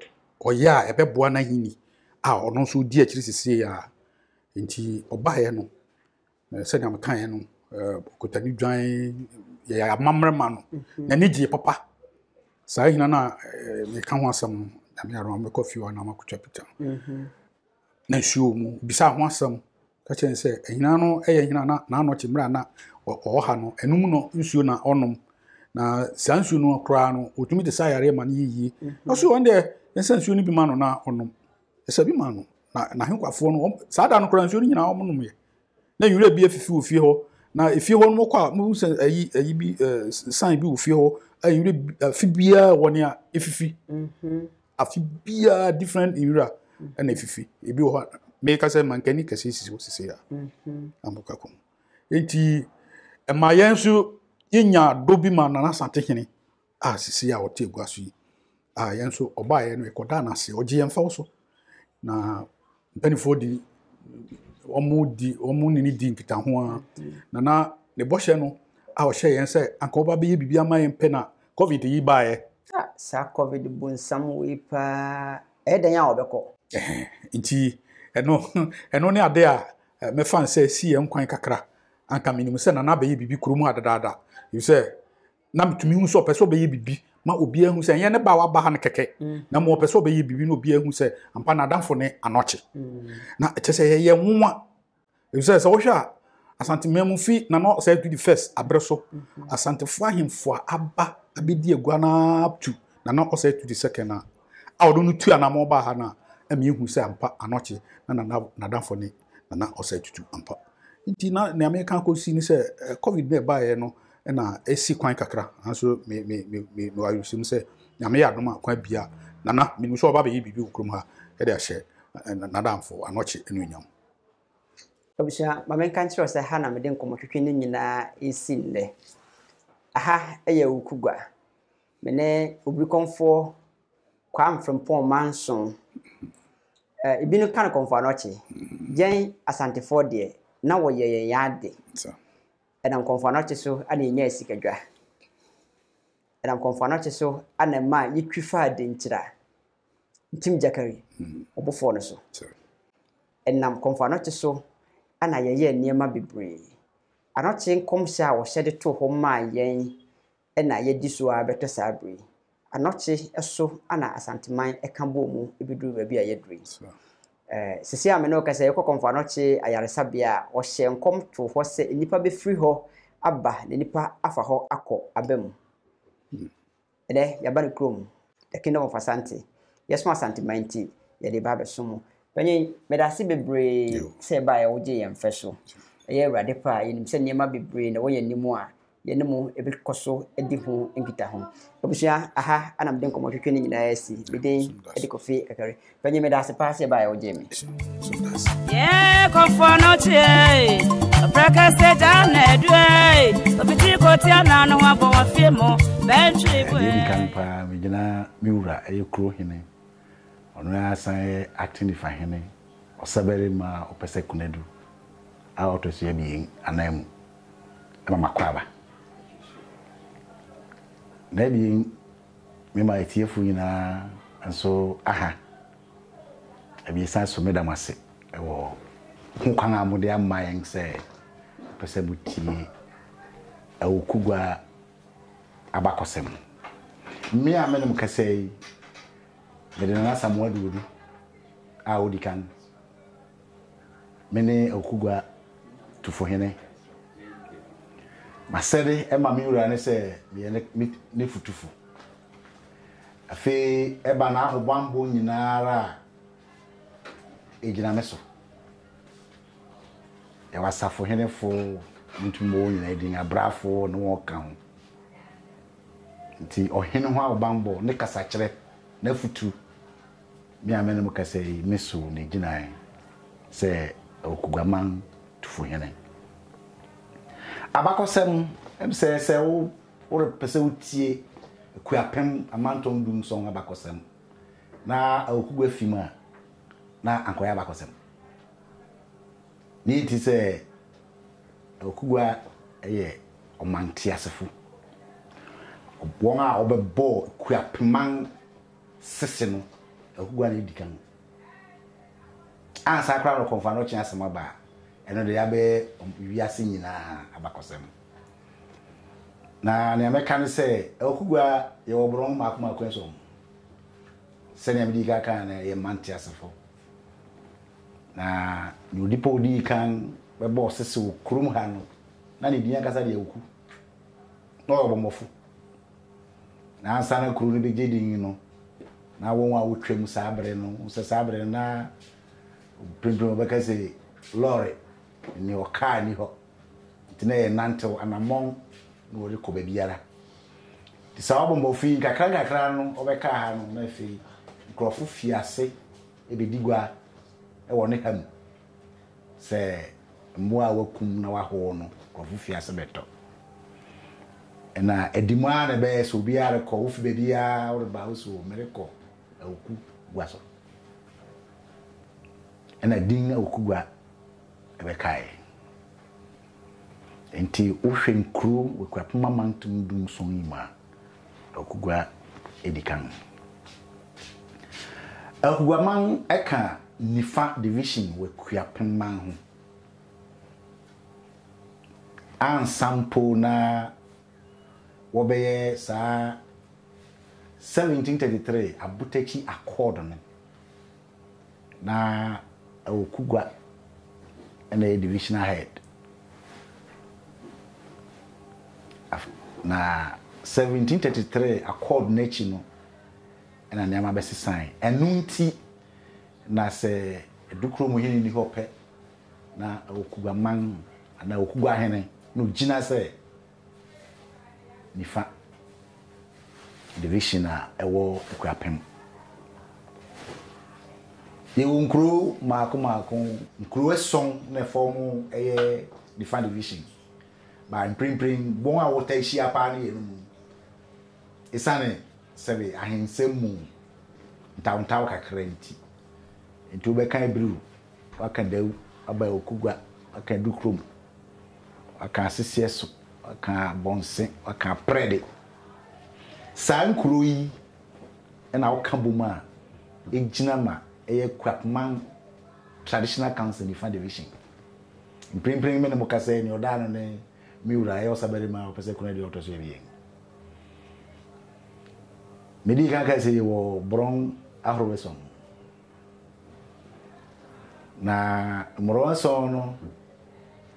ɔyɛ a ɛbɛboa n'ahenni a ɔno nso di akyiri seesei a. Nti ɔbaeɛ no, sɛnea mekaeɛ no, ɔkuta ne dwan, yɛyɛ amammerɛ ma no. N'ani gyee papa. Saa ahina no a meka ho asɛm no, Nyame adom a mɛkɔ fie hɔ na makɔtwa picture no. Na nsuo wɔ mu. Bisaa ho asɛm. Ka kyerɛ no sɛ, ahina no yɛ ahina na n'anɔkye mmerɛ a na ɔwɔ ha no, ɛno mu no nsuo na ɔnom. Na saa nsuo no koraa no, ɔtumi de sa yareɛ ma no yɛ yie. Mhm. Ɔso wɔn deɛ, yɛnsa nsuo no bi ma no na ɔnom. Ɛsɛ bi ma no. Na n'ahenkwafoɔ no, saa da no koraa nsuo no nyinaa wɔn nomyɛ. Na nwura bi afifi wɔ fie hɔ. Na efie hɔ no mokɔ a, mohu sɛ ayi ayi bi ɛɛ sign bi wɔ fie hɔ. A nwura bi afi biara wɔ nea efifi. Mhm. Afe biara different nwura na efifi. Ebi wɔ hɔ a meka sɛ mankani kɛse sisi hɔ sisi a. Mhm. Amoka kɔm. Nti ɛma yɛn nso yɛnya dɔ bi ma Nana Asantehene a sisi a ɔte agua so yi. A yɛn nso ɔbaeɛ no yɛkɔdaa no ase ɔgye yɛn fɛw so. Na mpanimfoɔ di wɔn di wɔn ne no di nkitaho ara. Na na ne bɔhyɛ no a ɔhyɛ yɛn sɛ anka ɔba bɛyɛ biribi ama yɛn pɛ na covid yi baeɛ. Ah, saa covid bonsam wei paa, ɛyɛ dɛn a ɔbɛkɔ? Nti ɛno ɛno ne ade a mɛfa no sɛ ɛsi yɛn kwan kakra. Anka menim sɛ Nana bɛyɛ biribi kurom ha dadaada. Efisɛ na metumi hu sɛ ɔpɛ sɛ ɔbɛyɛ biribi ma obiara hu sɛ ɛnyɛ ne ba a waba ha no kɛkɛ mm. na mmom ɔpɛ sɛ ɔbɛyɛ biribi na obiara hu sɛ ampa n'adamfo ne anɔkye mm. na ɛkyɛ sɛ yɛyɛ nwonwa efisɛ sɛ wohwɛ a asanteman mu fi nana sɛ to the first abere so mm-hmm. asantefo ahemfo a aba abɛdi agua no up to nana ɔsɛ to the second a a ɔno no tu anamɔ baa ha no a ɛma yɛhu sɛ ampa anɔkye na nana n'adamfo ne nana ɔsɛ tutu ampa nti na nea meka akɔsi ne sɛ eh, covid na ɛbaeɛ no na ɛsi kwan kakra nanso me me me me mewɔ awerɛhyɛmu sɛ nyame yɛ adom a kwan bia nana menim sɛ ɔba bɛyɛ biribi wɔ kurom ha ɛde ahyɛ eh, n'adamfo anɔkye anuonyam. Abusua, ma menka nkyerɛ wo sɛ ha na mede nkɔmmɔtwetwe no nyinaa resi nnɛ. Aha yɛ Awukugua. Me ne Obirikɔmfoɔ Kwame Frimpong Manson. Eh, ebinom ka no Kɔmfo Anɔkye. Yɛn Asantefoɔ deɛ, na wɔyɛ yɛn ade. Ɛnam Kɔmfo Anɔkye so na yɛnyaa sikadwa. Ɛnam Kɔmfo Anɔkye so na ɛmaa yɛtwi faa Denkyira, Ntim Gyakari, ɔbofoɔ no so. Ɛnam Kɔmfo Anɔkye so na yɛyɛɛ nneɛma bebree. Anɔkye nkɔmhyɛ a wɔhyɛ de too hɔ maa yɛn na yɛadi so ara bɛtɔ saa bere yi. Anɔkye so na Asanteman ka bɔɔ mu bɛduruu baabi a yɛaduru yi. Sisi a me ne wo kasa yi, wokɔ Kɔmfo Anɔkye ayaresabea a, wɔhyɛɛ nkɔm too hɔ sɛ nnipa bɛfiri hɔ aba na nnipa afa hɔ akɔ aba mu. Ɛnɛ, yɛaba ne kurom, the Kingdom of Asante. Yɛsom Asanteman nti, yɛde ba abɛsom mo. Panyin, meda ase bebree sɛ ɛbaeɛ a wogyee yɛn mfɛ so. Ɛyɛ Awurade pɛ a, yɛnim sɛ nneɛma bebree na ɛwɔ yɛn anim a. yɛne mo bɛkɔ so adi ho nkitaho. Abusua, aha na mede nkɔmmɔtwetwe no nyinaa asi. Me din de Kofi Kakari. Panyin, meda ase paa sɛ ɛbaeɛ wogyee me. Yeah, kɔfoɔ no kyeɛ ɔprɛkɛsɛ gya na adue ofitiri kɔtia na no abɔ wɔ fie mu bɛntwere bu Deɛ ɛdi kan paa megyina me wura ɛyɛ kuro hene ɔno ara san yɛ acting nifa hene ɔsabarima a ɔpɛ sɛ Konadu a ɔtɔ so abien anan mu ma m'akwaaba. Na abien, mema atiefo nyinaa nso aha. Abiɛsa so meda mo ase wɔ hokwan a mode ama yɛn sɛ mopɛ sɛ mutie Awukugua abakɔsɛm. Me a me ne mo kasa yi, mede Nana Asamoah Duodu a odi kan. Mene Awukugua Tufohene. M'asɛde ma me wura ne sɛ meyɛ ne ne futufo. Afei ɛba n'ahobammɔ nyinaa ara a, egyina me so. Yɛwɔ asafohenefo, mintumi mmɔ wɔn nyinaa din, abrafo ne wɔn ka ho. Nti ɔhene ho ahobammɔ ne kasakyerɛ, n'afutu Me a me ne mo kasa yi, me so na egyinae sɛ Okuguaman Tufohene. Abakɔsɛm, sɛ sɛ wo worepɛ sɛ wotie Akuapem Amantɔn Dunson abakɔsɛm na Okugua fi mu a, na ankɔyɛ abakɔsɛm. Ne nti sɛ Okugua yɛ ɔmanteasefo, wɔn a wɔbɛbɔɔ Akuapeman sese no, akugua na edi kan. Ansa koraa na ɔkɔmfo anɔkye asɛm aba a, ɛno de abɛyɛ wiase nyinaa abakɔsɛm. Na nea mɛka ne sɛ, akugua yɛwɔ borɔn mmaako mmaako nson. Sɛnea mede kan kan no, yɛ mma nteasefo. Na nea onipa odii kan bɛbɔɔ sese wɔ kurom ha no, na ne din ankasa de Awuku. Na ɔyɛ ɔbɔmmɔfo. Na ansa na kurow no begye din no, na wɔn a wotwam saa bere no, sɛ saa bere no na mprempren wɔbɛka sɛ lɔre ne ɔkaa nni hɔ. Nti na yɛ nantew anammɔn na wɔde kɔ baabiara. Nti saa ɔbɔmmɔfo yi nkakra nkakra no ɔbɛkaa ha no na afei nkurɔfo fi ase bedi gua wɔ ne ha mu. Sɛ mmoa a wɔakum na wɔahow no, nkurɔfo fi ase bɛtɔ. Ɛna adi mu ara na ɛbɛyɛ sɛ obiara rekɔ, wofi baabiara woreba, wose o, merekɔ Awuku gua so. Ɛna din Awuku gua ɛbɛkae. Nti wohwɛ nkuro wɔ Akuapem amantam dunson yi mu a, Awukugua di kan. Awukuguaman ka Nifa Division wɔ Akuapemman ho. Ansa mpo na wɔbɛyɛ saa 1733 Abotakyi Accord no, Na ɛwɔ Kugua na ɛyɛ divisional head. Na 1733 accord no akyi no na nneɛma bɛsesae. Ɛno nti na sɛ Adukuro mu hene nni hɔ pɛ na ɛwɔ Kugua man anaa Okugua hene na ogyina sɛ Nifa division a ɛwɔ Akuapem. Yɛwɔ nkuro mmaako mmaako, nkuro ason na ɛfɔɔmo ɛyɛ Nifa division. Ba mprempren wɔn a wɔtaa hyia paa no yɛ no mu. Esiane sɛbe ahensɛm mu ntawntaw kakra nti. Nti wobɛka Abiriw, waka Dawu, aba Okugua, waka Adukrom. Wɔaka Aseseɛ so, wɔaka Abɔnse, wɔaka Aprɛde. Saa nkuro yi na woka bom a, ɛgyina ma ɛyɛ Kuapman Traditional Council Nifa Division. Mprempren me ne mo kasa yi, nea ɔda ano ne me wura, ɛyɛ ɔsabarima a ɔpɛ sɛ kunu deɛ ɔtɔ so abien. Medii kan kae sɛ yɛwɔ borɔn ahorow ason. Na mmorɔn ason no,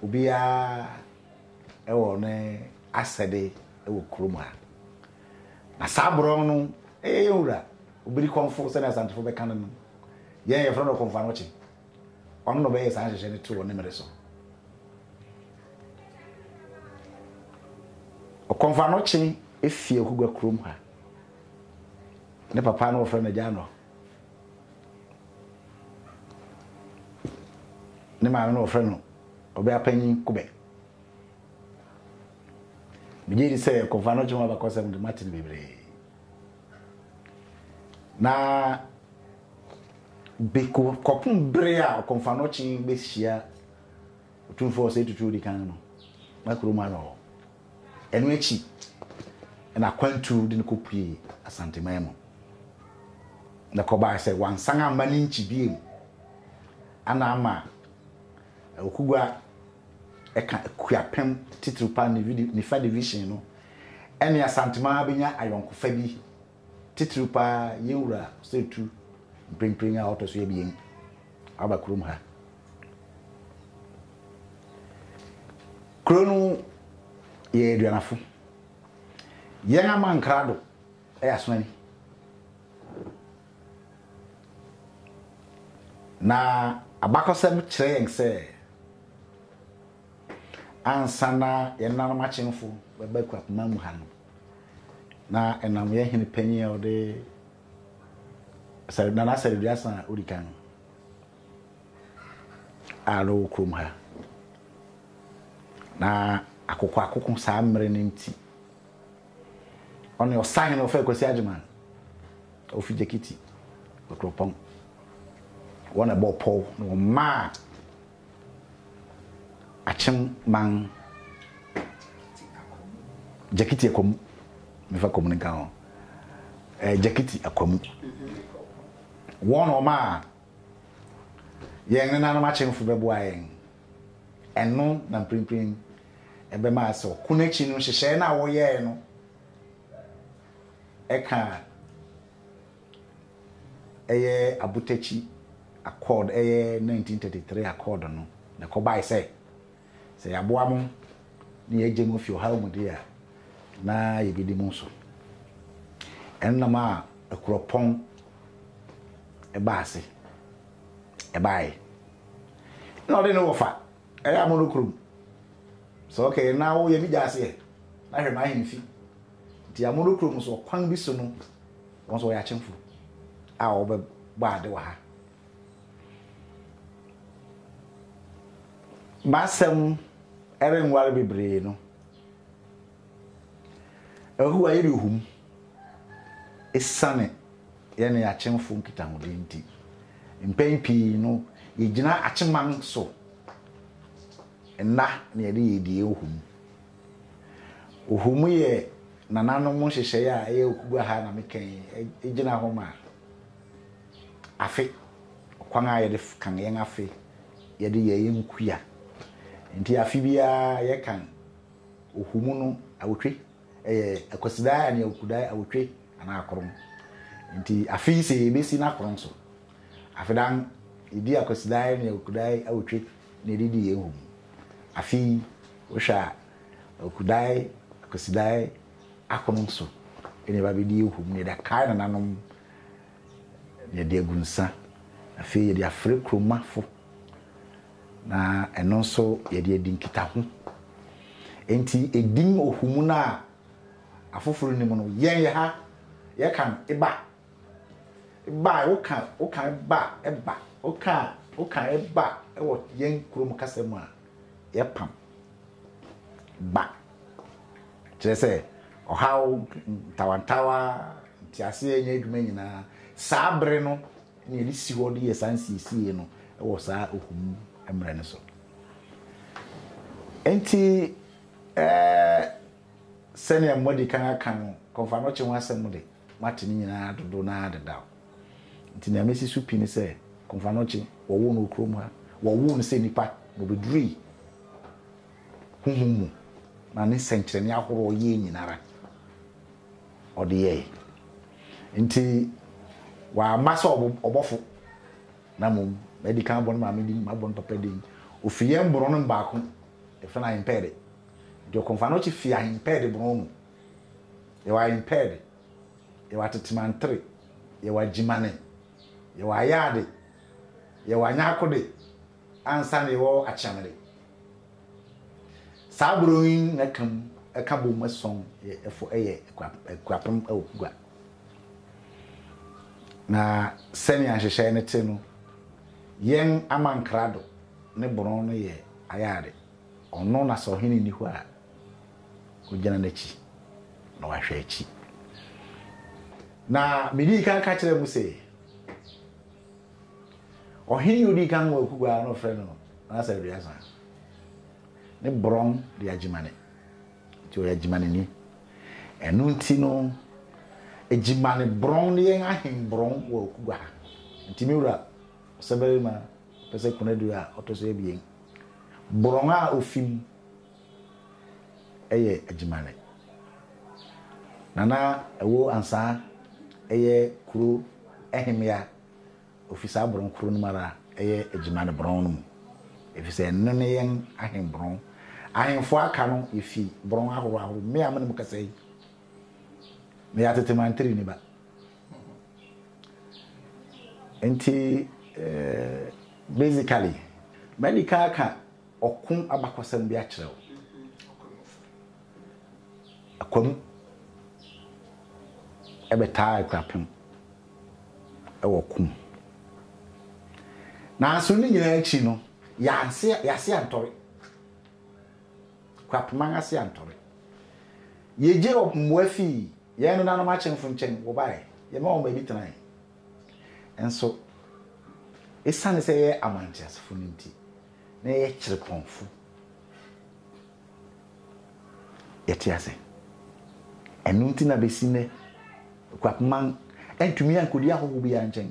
obiara wɔ ne asɛde wɔ kurom ha. Na saa borɔn no, ɛyɛ yɛn wura, Obirikɔmfo, sɛnea Asantefo bɛka no no. Yɛn yɛfrɛ no Ɔkɔmfo Anokye. Ɔno na ɔbɛyɛɛ saa nhyehyɛ no too wɔ ne mmere so. Ɔkɔmfoanɔkye fi Akugua kurom ha. Ne papa no wɔfrɛ no Agya Anɔ. Ne maame no wɔfrɛ no Ɔbeapanyin Kobɛ. Megye di sɛ Kɔmfoanɔkye ho abakɔsɛm de mate no bebree. Na beko kɔpem bere a Ɔkɔmfoanɔkye bɛhyia Otumfoɔ Osei Tutu odi kan no, na kurom ha na ɔwɔ. Ɛno akyi na akwantu de no kɔpuee Asanteman mu. Na ɛkɔbaa sɛ wansan amma ne nkyi bio. Ana ama Okugua ɛka Akuapem titiriw pa Nifa Division no ɛne Asanteman abɛnya ayɔnkofa bi titiriw paa yɛn wura Osei Tutu mprempren a ɔtɔ so abien aba kurom ha. Kuro no yɛ aduanafo. Yɛn amankrado yɛ asonani. Na abakɔsɛm kyerɛ yɛn sɛ ansa na yɛn nananom akyemfo bɛba Akuapema mu ha no, na ɛnam yɛn hene panyin a ɔde Nana Asɛreduasa a odi kan a na ɔwɔ kurom ha. Na akokoakoko saa mmere no nti, ɔne ɔsahene ɔfɛ Kwasi Agyeman a ofi Gyakiti, Akuropɔn, wɔn na ɛbɔɔ pɔw na wɔmaa Akyem man Gyakiti Akwamu, mefa Kwamu no nka ho, ɛɛ Gyakiti Akwamu. Wɔn na wɔmaa Yɛn nenanom akyemfo bɛboa yɛn. Ɛno na mprempren ɛbɛma sɛ ɔko no akyi no nhyehyɛe no a wɔyɛe no ka ɛyɛ Abotakyi Accord, ɛyɛ 1933 Accord no, na ɛkɔbae sɛ, sɛ yɛaboa mo na yɛagye mo afi ɔhaw mu de a, na yebedi mo so. Ɛno na maa Akuropɔn baa ase. Ɛbae. Na ɔde ne wɔfa ɛyɛ amono kurom. Sɛ ɔkɛ na woyɛ me gya aseɛ na hwɛ m'ahemfi. Nti amono kurom so ɔkwan bi so no wɔn nso wɔyɛ akyemfo a wɔbɛbɔ ade wɔ ha. M'asɛm ɛrenware bebree no. Ahu ayɛ de ohum. Esiane yɛne akyemfo nkitahodi nti, mpɛn pii no yegyina akyeman so nna na yɛde yɛ die ohum. Ohum yɛ nananom nhyehyɛe a ɛyɛ Okugua ha na meka yi, egyina hɔ ma afe, ɔkwan a yɛde kan yɛn afe, yɛde yɛ yɛn nkua. Nti afe biara yɛkan ohum no awotwe. Ɛyɛ Akwasidae anaa Awukudae awotwe anaa akron. Nti afe yi sɛ yɛbɛsi no akron so. Afedan, yɛdi Akwasidae ne Awukudae awotwe na yɛde di yɛn hum. Afe yi, wohwɛ a, Awukudae, Akwasidae akron so na yɛba bɛdi yɛn hum na yɛde akae nananom na yɛde agu nsa. Afei yɛde afrɛ kuromafo. Na ɛno nso yɛde adi nkitaho. Enti edin ohumu no a afoforo nim no, yɛn yɛ ha, yɛka no eba. Eba a woka woka eba ɛba woka woka eba wɔ yɛn kurom kasa mu a, yɛpam ba. Kyerɛ sɛ ɔhaw, ntawantawa, nteaseɛ nyɛ adwuma nyinaa. Saa bere no na yɛde si hɔ de yɛ saa nsiesie no wɔ saa ohum mmerɛ no so. Enti ɛɛ sɛnea moadi kan aka no, kɔmfoanɔkye ho asɛm de, moate ne nyinaa dodo no ara dedaw. Nti nea mesi so pi ne sɛ, kɔmfoanɔkye, wɔwoo no wɔ kurom ha, wɔwoo no sɛ nipa, na obedurii honhom mu, na ne nsɛnkyerɛnne ahorow a ɔyɛe nyinara, ɔde yɛe. Nti wamma sɛ ɔbɔfo, na mmom madi kan abɔ ne maame din, mabɔ ne papa din. Ofi yɛn borɔn no mu baako, yɛfrɛ no Ahempɛɛde. Nti Ɔkɔmfoanɔkye fi Ahempɛɛde borɔn mu. Yɛwɔ Ahempɛɛde, yɛwɔ Atetemantere, yɛwɔ Agyimane, yɛwɔ Ayaade, yɛwɔ Anyaakode, ansa na yɛwɔ Akyeamede. Saa borɔn yi na ɛka mu. ɛka bom sɔn yɛ ɛfo ɛyɛ Akuapem ɛwɔ Kugua. Na sɛnea nhyehyɛe no te no, yɛn amankrado ne borɔn no yɛ ayare. Ɔno na sɛ ɔhene nni hɔ a, ogyina n'akyi na wahwɛ akyi. Na midii kan ka kyerɛɛ mo se, ɔhene a odii kan wɔ Akugua no wɔfrɛ no Nasser Aduasa. Ne borɔn de Agyimane. Nti ɔyɛ Agyimaneni. Ɛno nti no, Agyimane borɔn ne yɛn ahenborɔn wɔ Akugua ha. Nti me wura, ɔsɛbarima pɛ sɛ Konadu a ɔtɔ so abien, borɔn a ofi mu yɛ Agyimane. Nana Awo Ansah yɛ kuro hemmea Ofi saa borɔn koro no mu ara a ɛyɛ Agyimane borɔn no mu, efisɛ ɛno ne yɛn ahenborɔn. Ahemfo a aka no yɛfi borɔn ahorow ahorow mu. Me a me ne mo kasa yi, meyɛ Atetemantiri ni ba. Nti eh, basically, madi kan aka ɔko abakɔsɛm bi akyerɛ wo. Akwam ɛbɛtaa Akuapem. wɔ ko mu. Nanso ne nyinaa akyi no, yɛanse yɛase antɔre. Kwapeman ase antɔre. Yɛgye mmoa fii yɛn nenanom akyemfo nkyɛn, wɔbae, yɛma wɔn baabi tenae. Nso, esiane sɛ yɛyɛ amanteasefo no nti, na yɛyɛ kyerepɔnfo. Yɛte ase. Ɛno nti na besi nnɛ, Akuapman antumi ankodi ahɔho biara nkyɛn.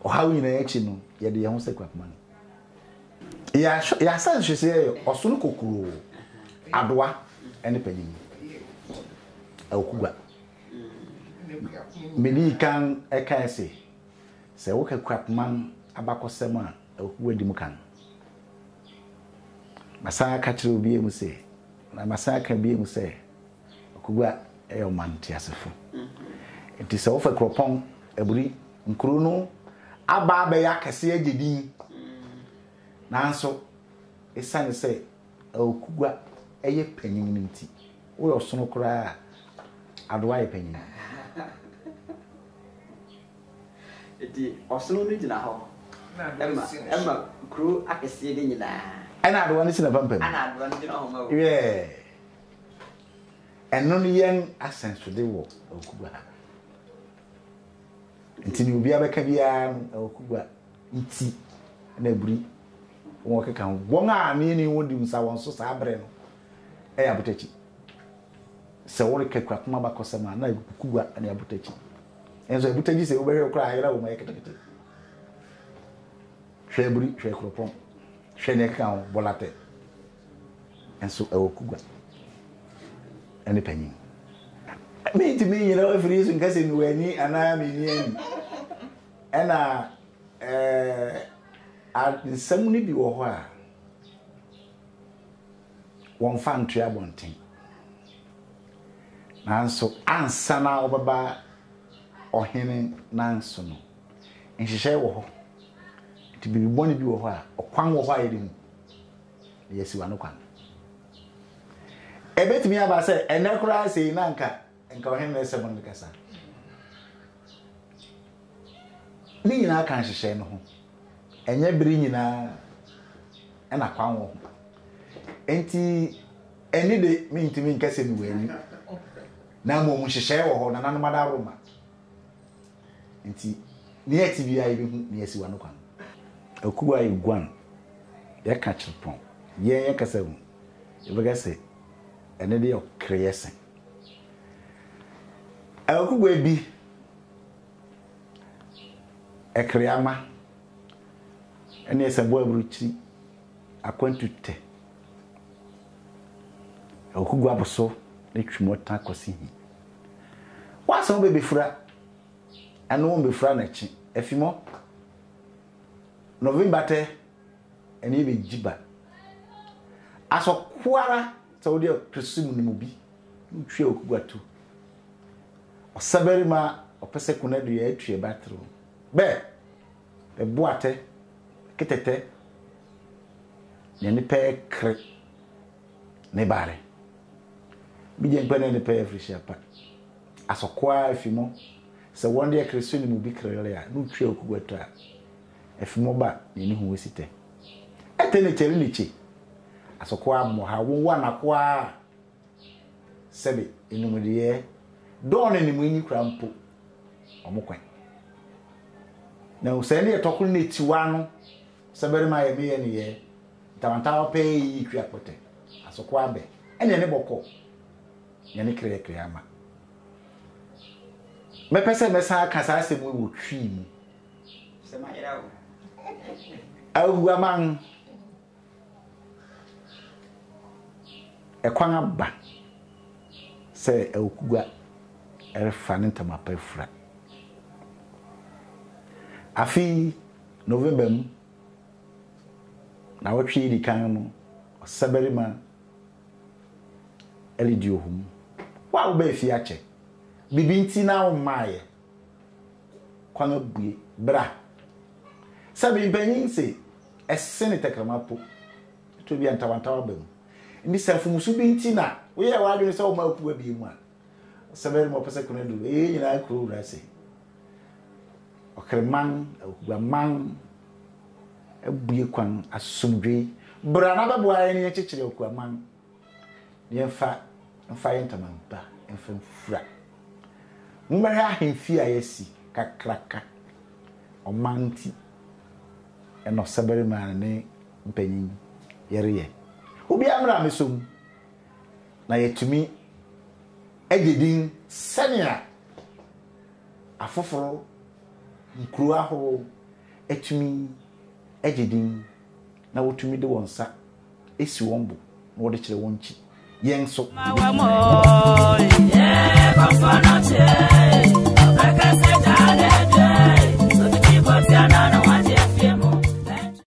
Ɔhaw nyinaa akyi no, yɛde yɛn ho sɛ Akuapman. Yɛn asɛnhyehyɛeɛ yɛ ɔsono kokuroo, adowa ne panyin. Awukugua. Medii kan kae se, sɛ woka Akuapman abakɔsɛm a, Awukugua di mu kan. Masan aka akyerɛ wo bio se, na masan aka bio sɛ, Akugua yɛ ɔman teasefo. Enti sɛ wofa kuropɔn, aburi, nkuro no aba abɛyɛ akɛse agye din. Nanso, esiane sɛ Akugua yɛ panyin no nti, woyɛ ɔsono koraa a, adowa yɛ panyin. Enti ɔsono no gyina hɔ ma ɛma kuro akɛseɛ no nyinaa. Ɛna adowa no si n'apampam. Ɛna adowa no gyina hɔ ma. Yeah. Ɛno ne yɛn asɛnsode wɔ Awukugua ha. Nti nea obiara bɛka biara no Awukugua nti na aburi wɔn keka ho. Wɔn a ne yɛne wɔn di nsa wɔn so saa bere no ɛyɛ abotakyi. Sɛ woreka Kuapem abakɔsɛm a na Awukugua ne abotakyi. Nso abotakyi sɛ wobɛhwɛ koraa ayera wɔ mu ayɛ ketekete. Hwɛ aburi, hwɛ kuropɔn, hwɛ nea ɛkeka ho, bɔlatɛ. Nso ɛwɔ kugua ne panyin. Mentumi nnyina afiri so nka sɛ mewɔ ani anaa menni ani. Ɛna ɛɛ nsɛm no bi wɔ hɔ a wɔmfa nto abɔnten. Nanso ansa na wɔbɛba ɔhene nan so no, nhyehyɛe wɔ hɔ. Nti biribi bɔne bi wɔ hɔ a, ɔkwan wɔ hɔ a yɛde hu. na yɛasiw ano kwan. Ebetumi aba sɛ ɛnnɛ koraa sei na anka nka ɔhene na ɛsɛ mo no kasa. Ne nyinaa ka nhyehyɛe no ho. Ɛnyɛ bere nyinaa ɛna kwan wɔ ho. Enti ɛni de mentumi nka sɛ mewɔ ani. Na mmom nhyehyɛe wɔ hɔ, nananom adaworoma. Nti, nea ɛte biara yɛbɛhu na yɛasiw ano kwan. Akuw a eguan yɛka kyerɛpɔn yɛn yɛn kasa mu yɛbɛka sɛ ɛno deɛ ɔkreyɛ se. Akugua bi ɛkreama ɛne ɛsɛboa aburukyiri akwantu tɛ akugua boso ne twumɔta kɔsi hi. Wɔasɛn wo bɛbɛfura ɛne wo mbɛfura n'akyi afimɔ. November tɛ ɛne ebe gyi ba. Asɔ koara sɛ wode ɔkristo mu no mu bi wotwi a okugua tu. Ɔsabarima ɔpɛ sɛ kuna dua atwi ɛba tero. Bɛ bɛbo atɛ ketɛtɛ na nipa ɛkre. Ne bare. Bi gye nkpɛ ne ne pɛ afirihyia pa. Asɔkoa afi mo. Sɛ wɔn deɛ kere so ne mu bi kerele a, ne otwa okugu ɛtɔ a, afi mo ba ne ne ho esi tɛ. Ɛtɛ ne kyɛre ne kye. Asɔkoa mmɔ ha, wɔn wa nakoa. Sɛbe enumdeɛ dɔɔ ne ne mu enyi kura mpo, wɔn kwan. Na sɛ ne yɛ tɔkoro ne tiwa no, sɛ bɛrima yɛ meyɛ ne yɛ, ntawantawa pɛɛ yi twi akpɔtɛ, asɔkoa abɛ, ɛne ne bɔkɔ, ne ne krɛkrɛ ama. Mɛpɛ sɛ mɛsan aka saa asɛm yi wɔ Twi mu. Ahuaman, ɛkwan aba sɛ Awukugua refa ne ntama pa afura. Afe yi, November mu, naawɔtwe yi di kan no, Ɔsabarima redi ohum. Wo a wobaa fie akyɛ, biribi nti na wommaeɛ, kwan abue, bra. Sɛbe mpanyin se, ɛsene tɛkrɛma po, ɛtɔ bi a ntawantawa ba mu. Nti sɛ mfomso bi nti na woyɛɛ w'adwene sɛ woma akuw abien mu a, sɛ barima ɔpɛ sɛ kono adu, ɛyɛ nyinaa kuro wura se, Ɔkreman, Akuaman abue kwan asomdwoe. Bra na bɛboa yɛn na yɛnkyekyere Akuaman na yɛmfa mfa yɛn ntama mpa mfa mfura. Mommɛhwɛ ahemfie a yɛasi kakraka. Ɔman nti ɛna ɔsabarima ne mpanyin yɛreyɛ. Obiara mmra mmɛsɔ mu na yɛatumi agye din sɛnea afoforo nkurow ahorow atumi agye din na wotumi de wɔn nsa si wɔn bo na wɔde kyerɛ wɔn nkyi. Yɛn nso, yebetumi ayɛ.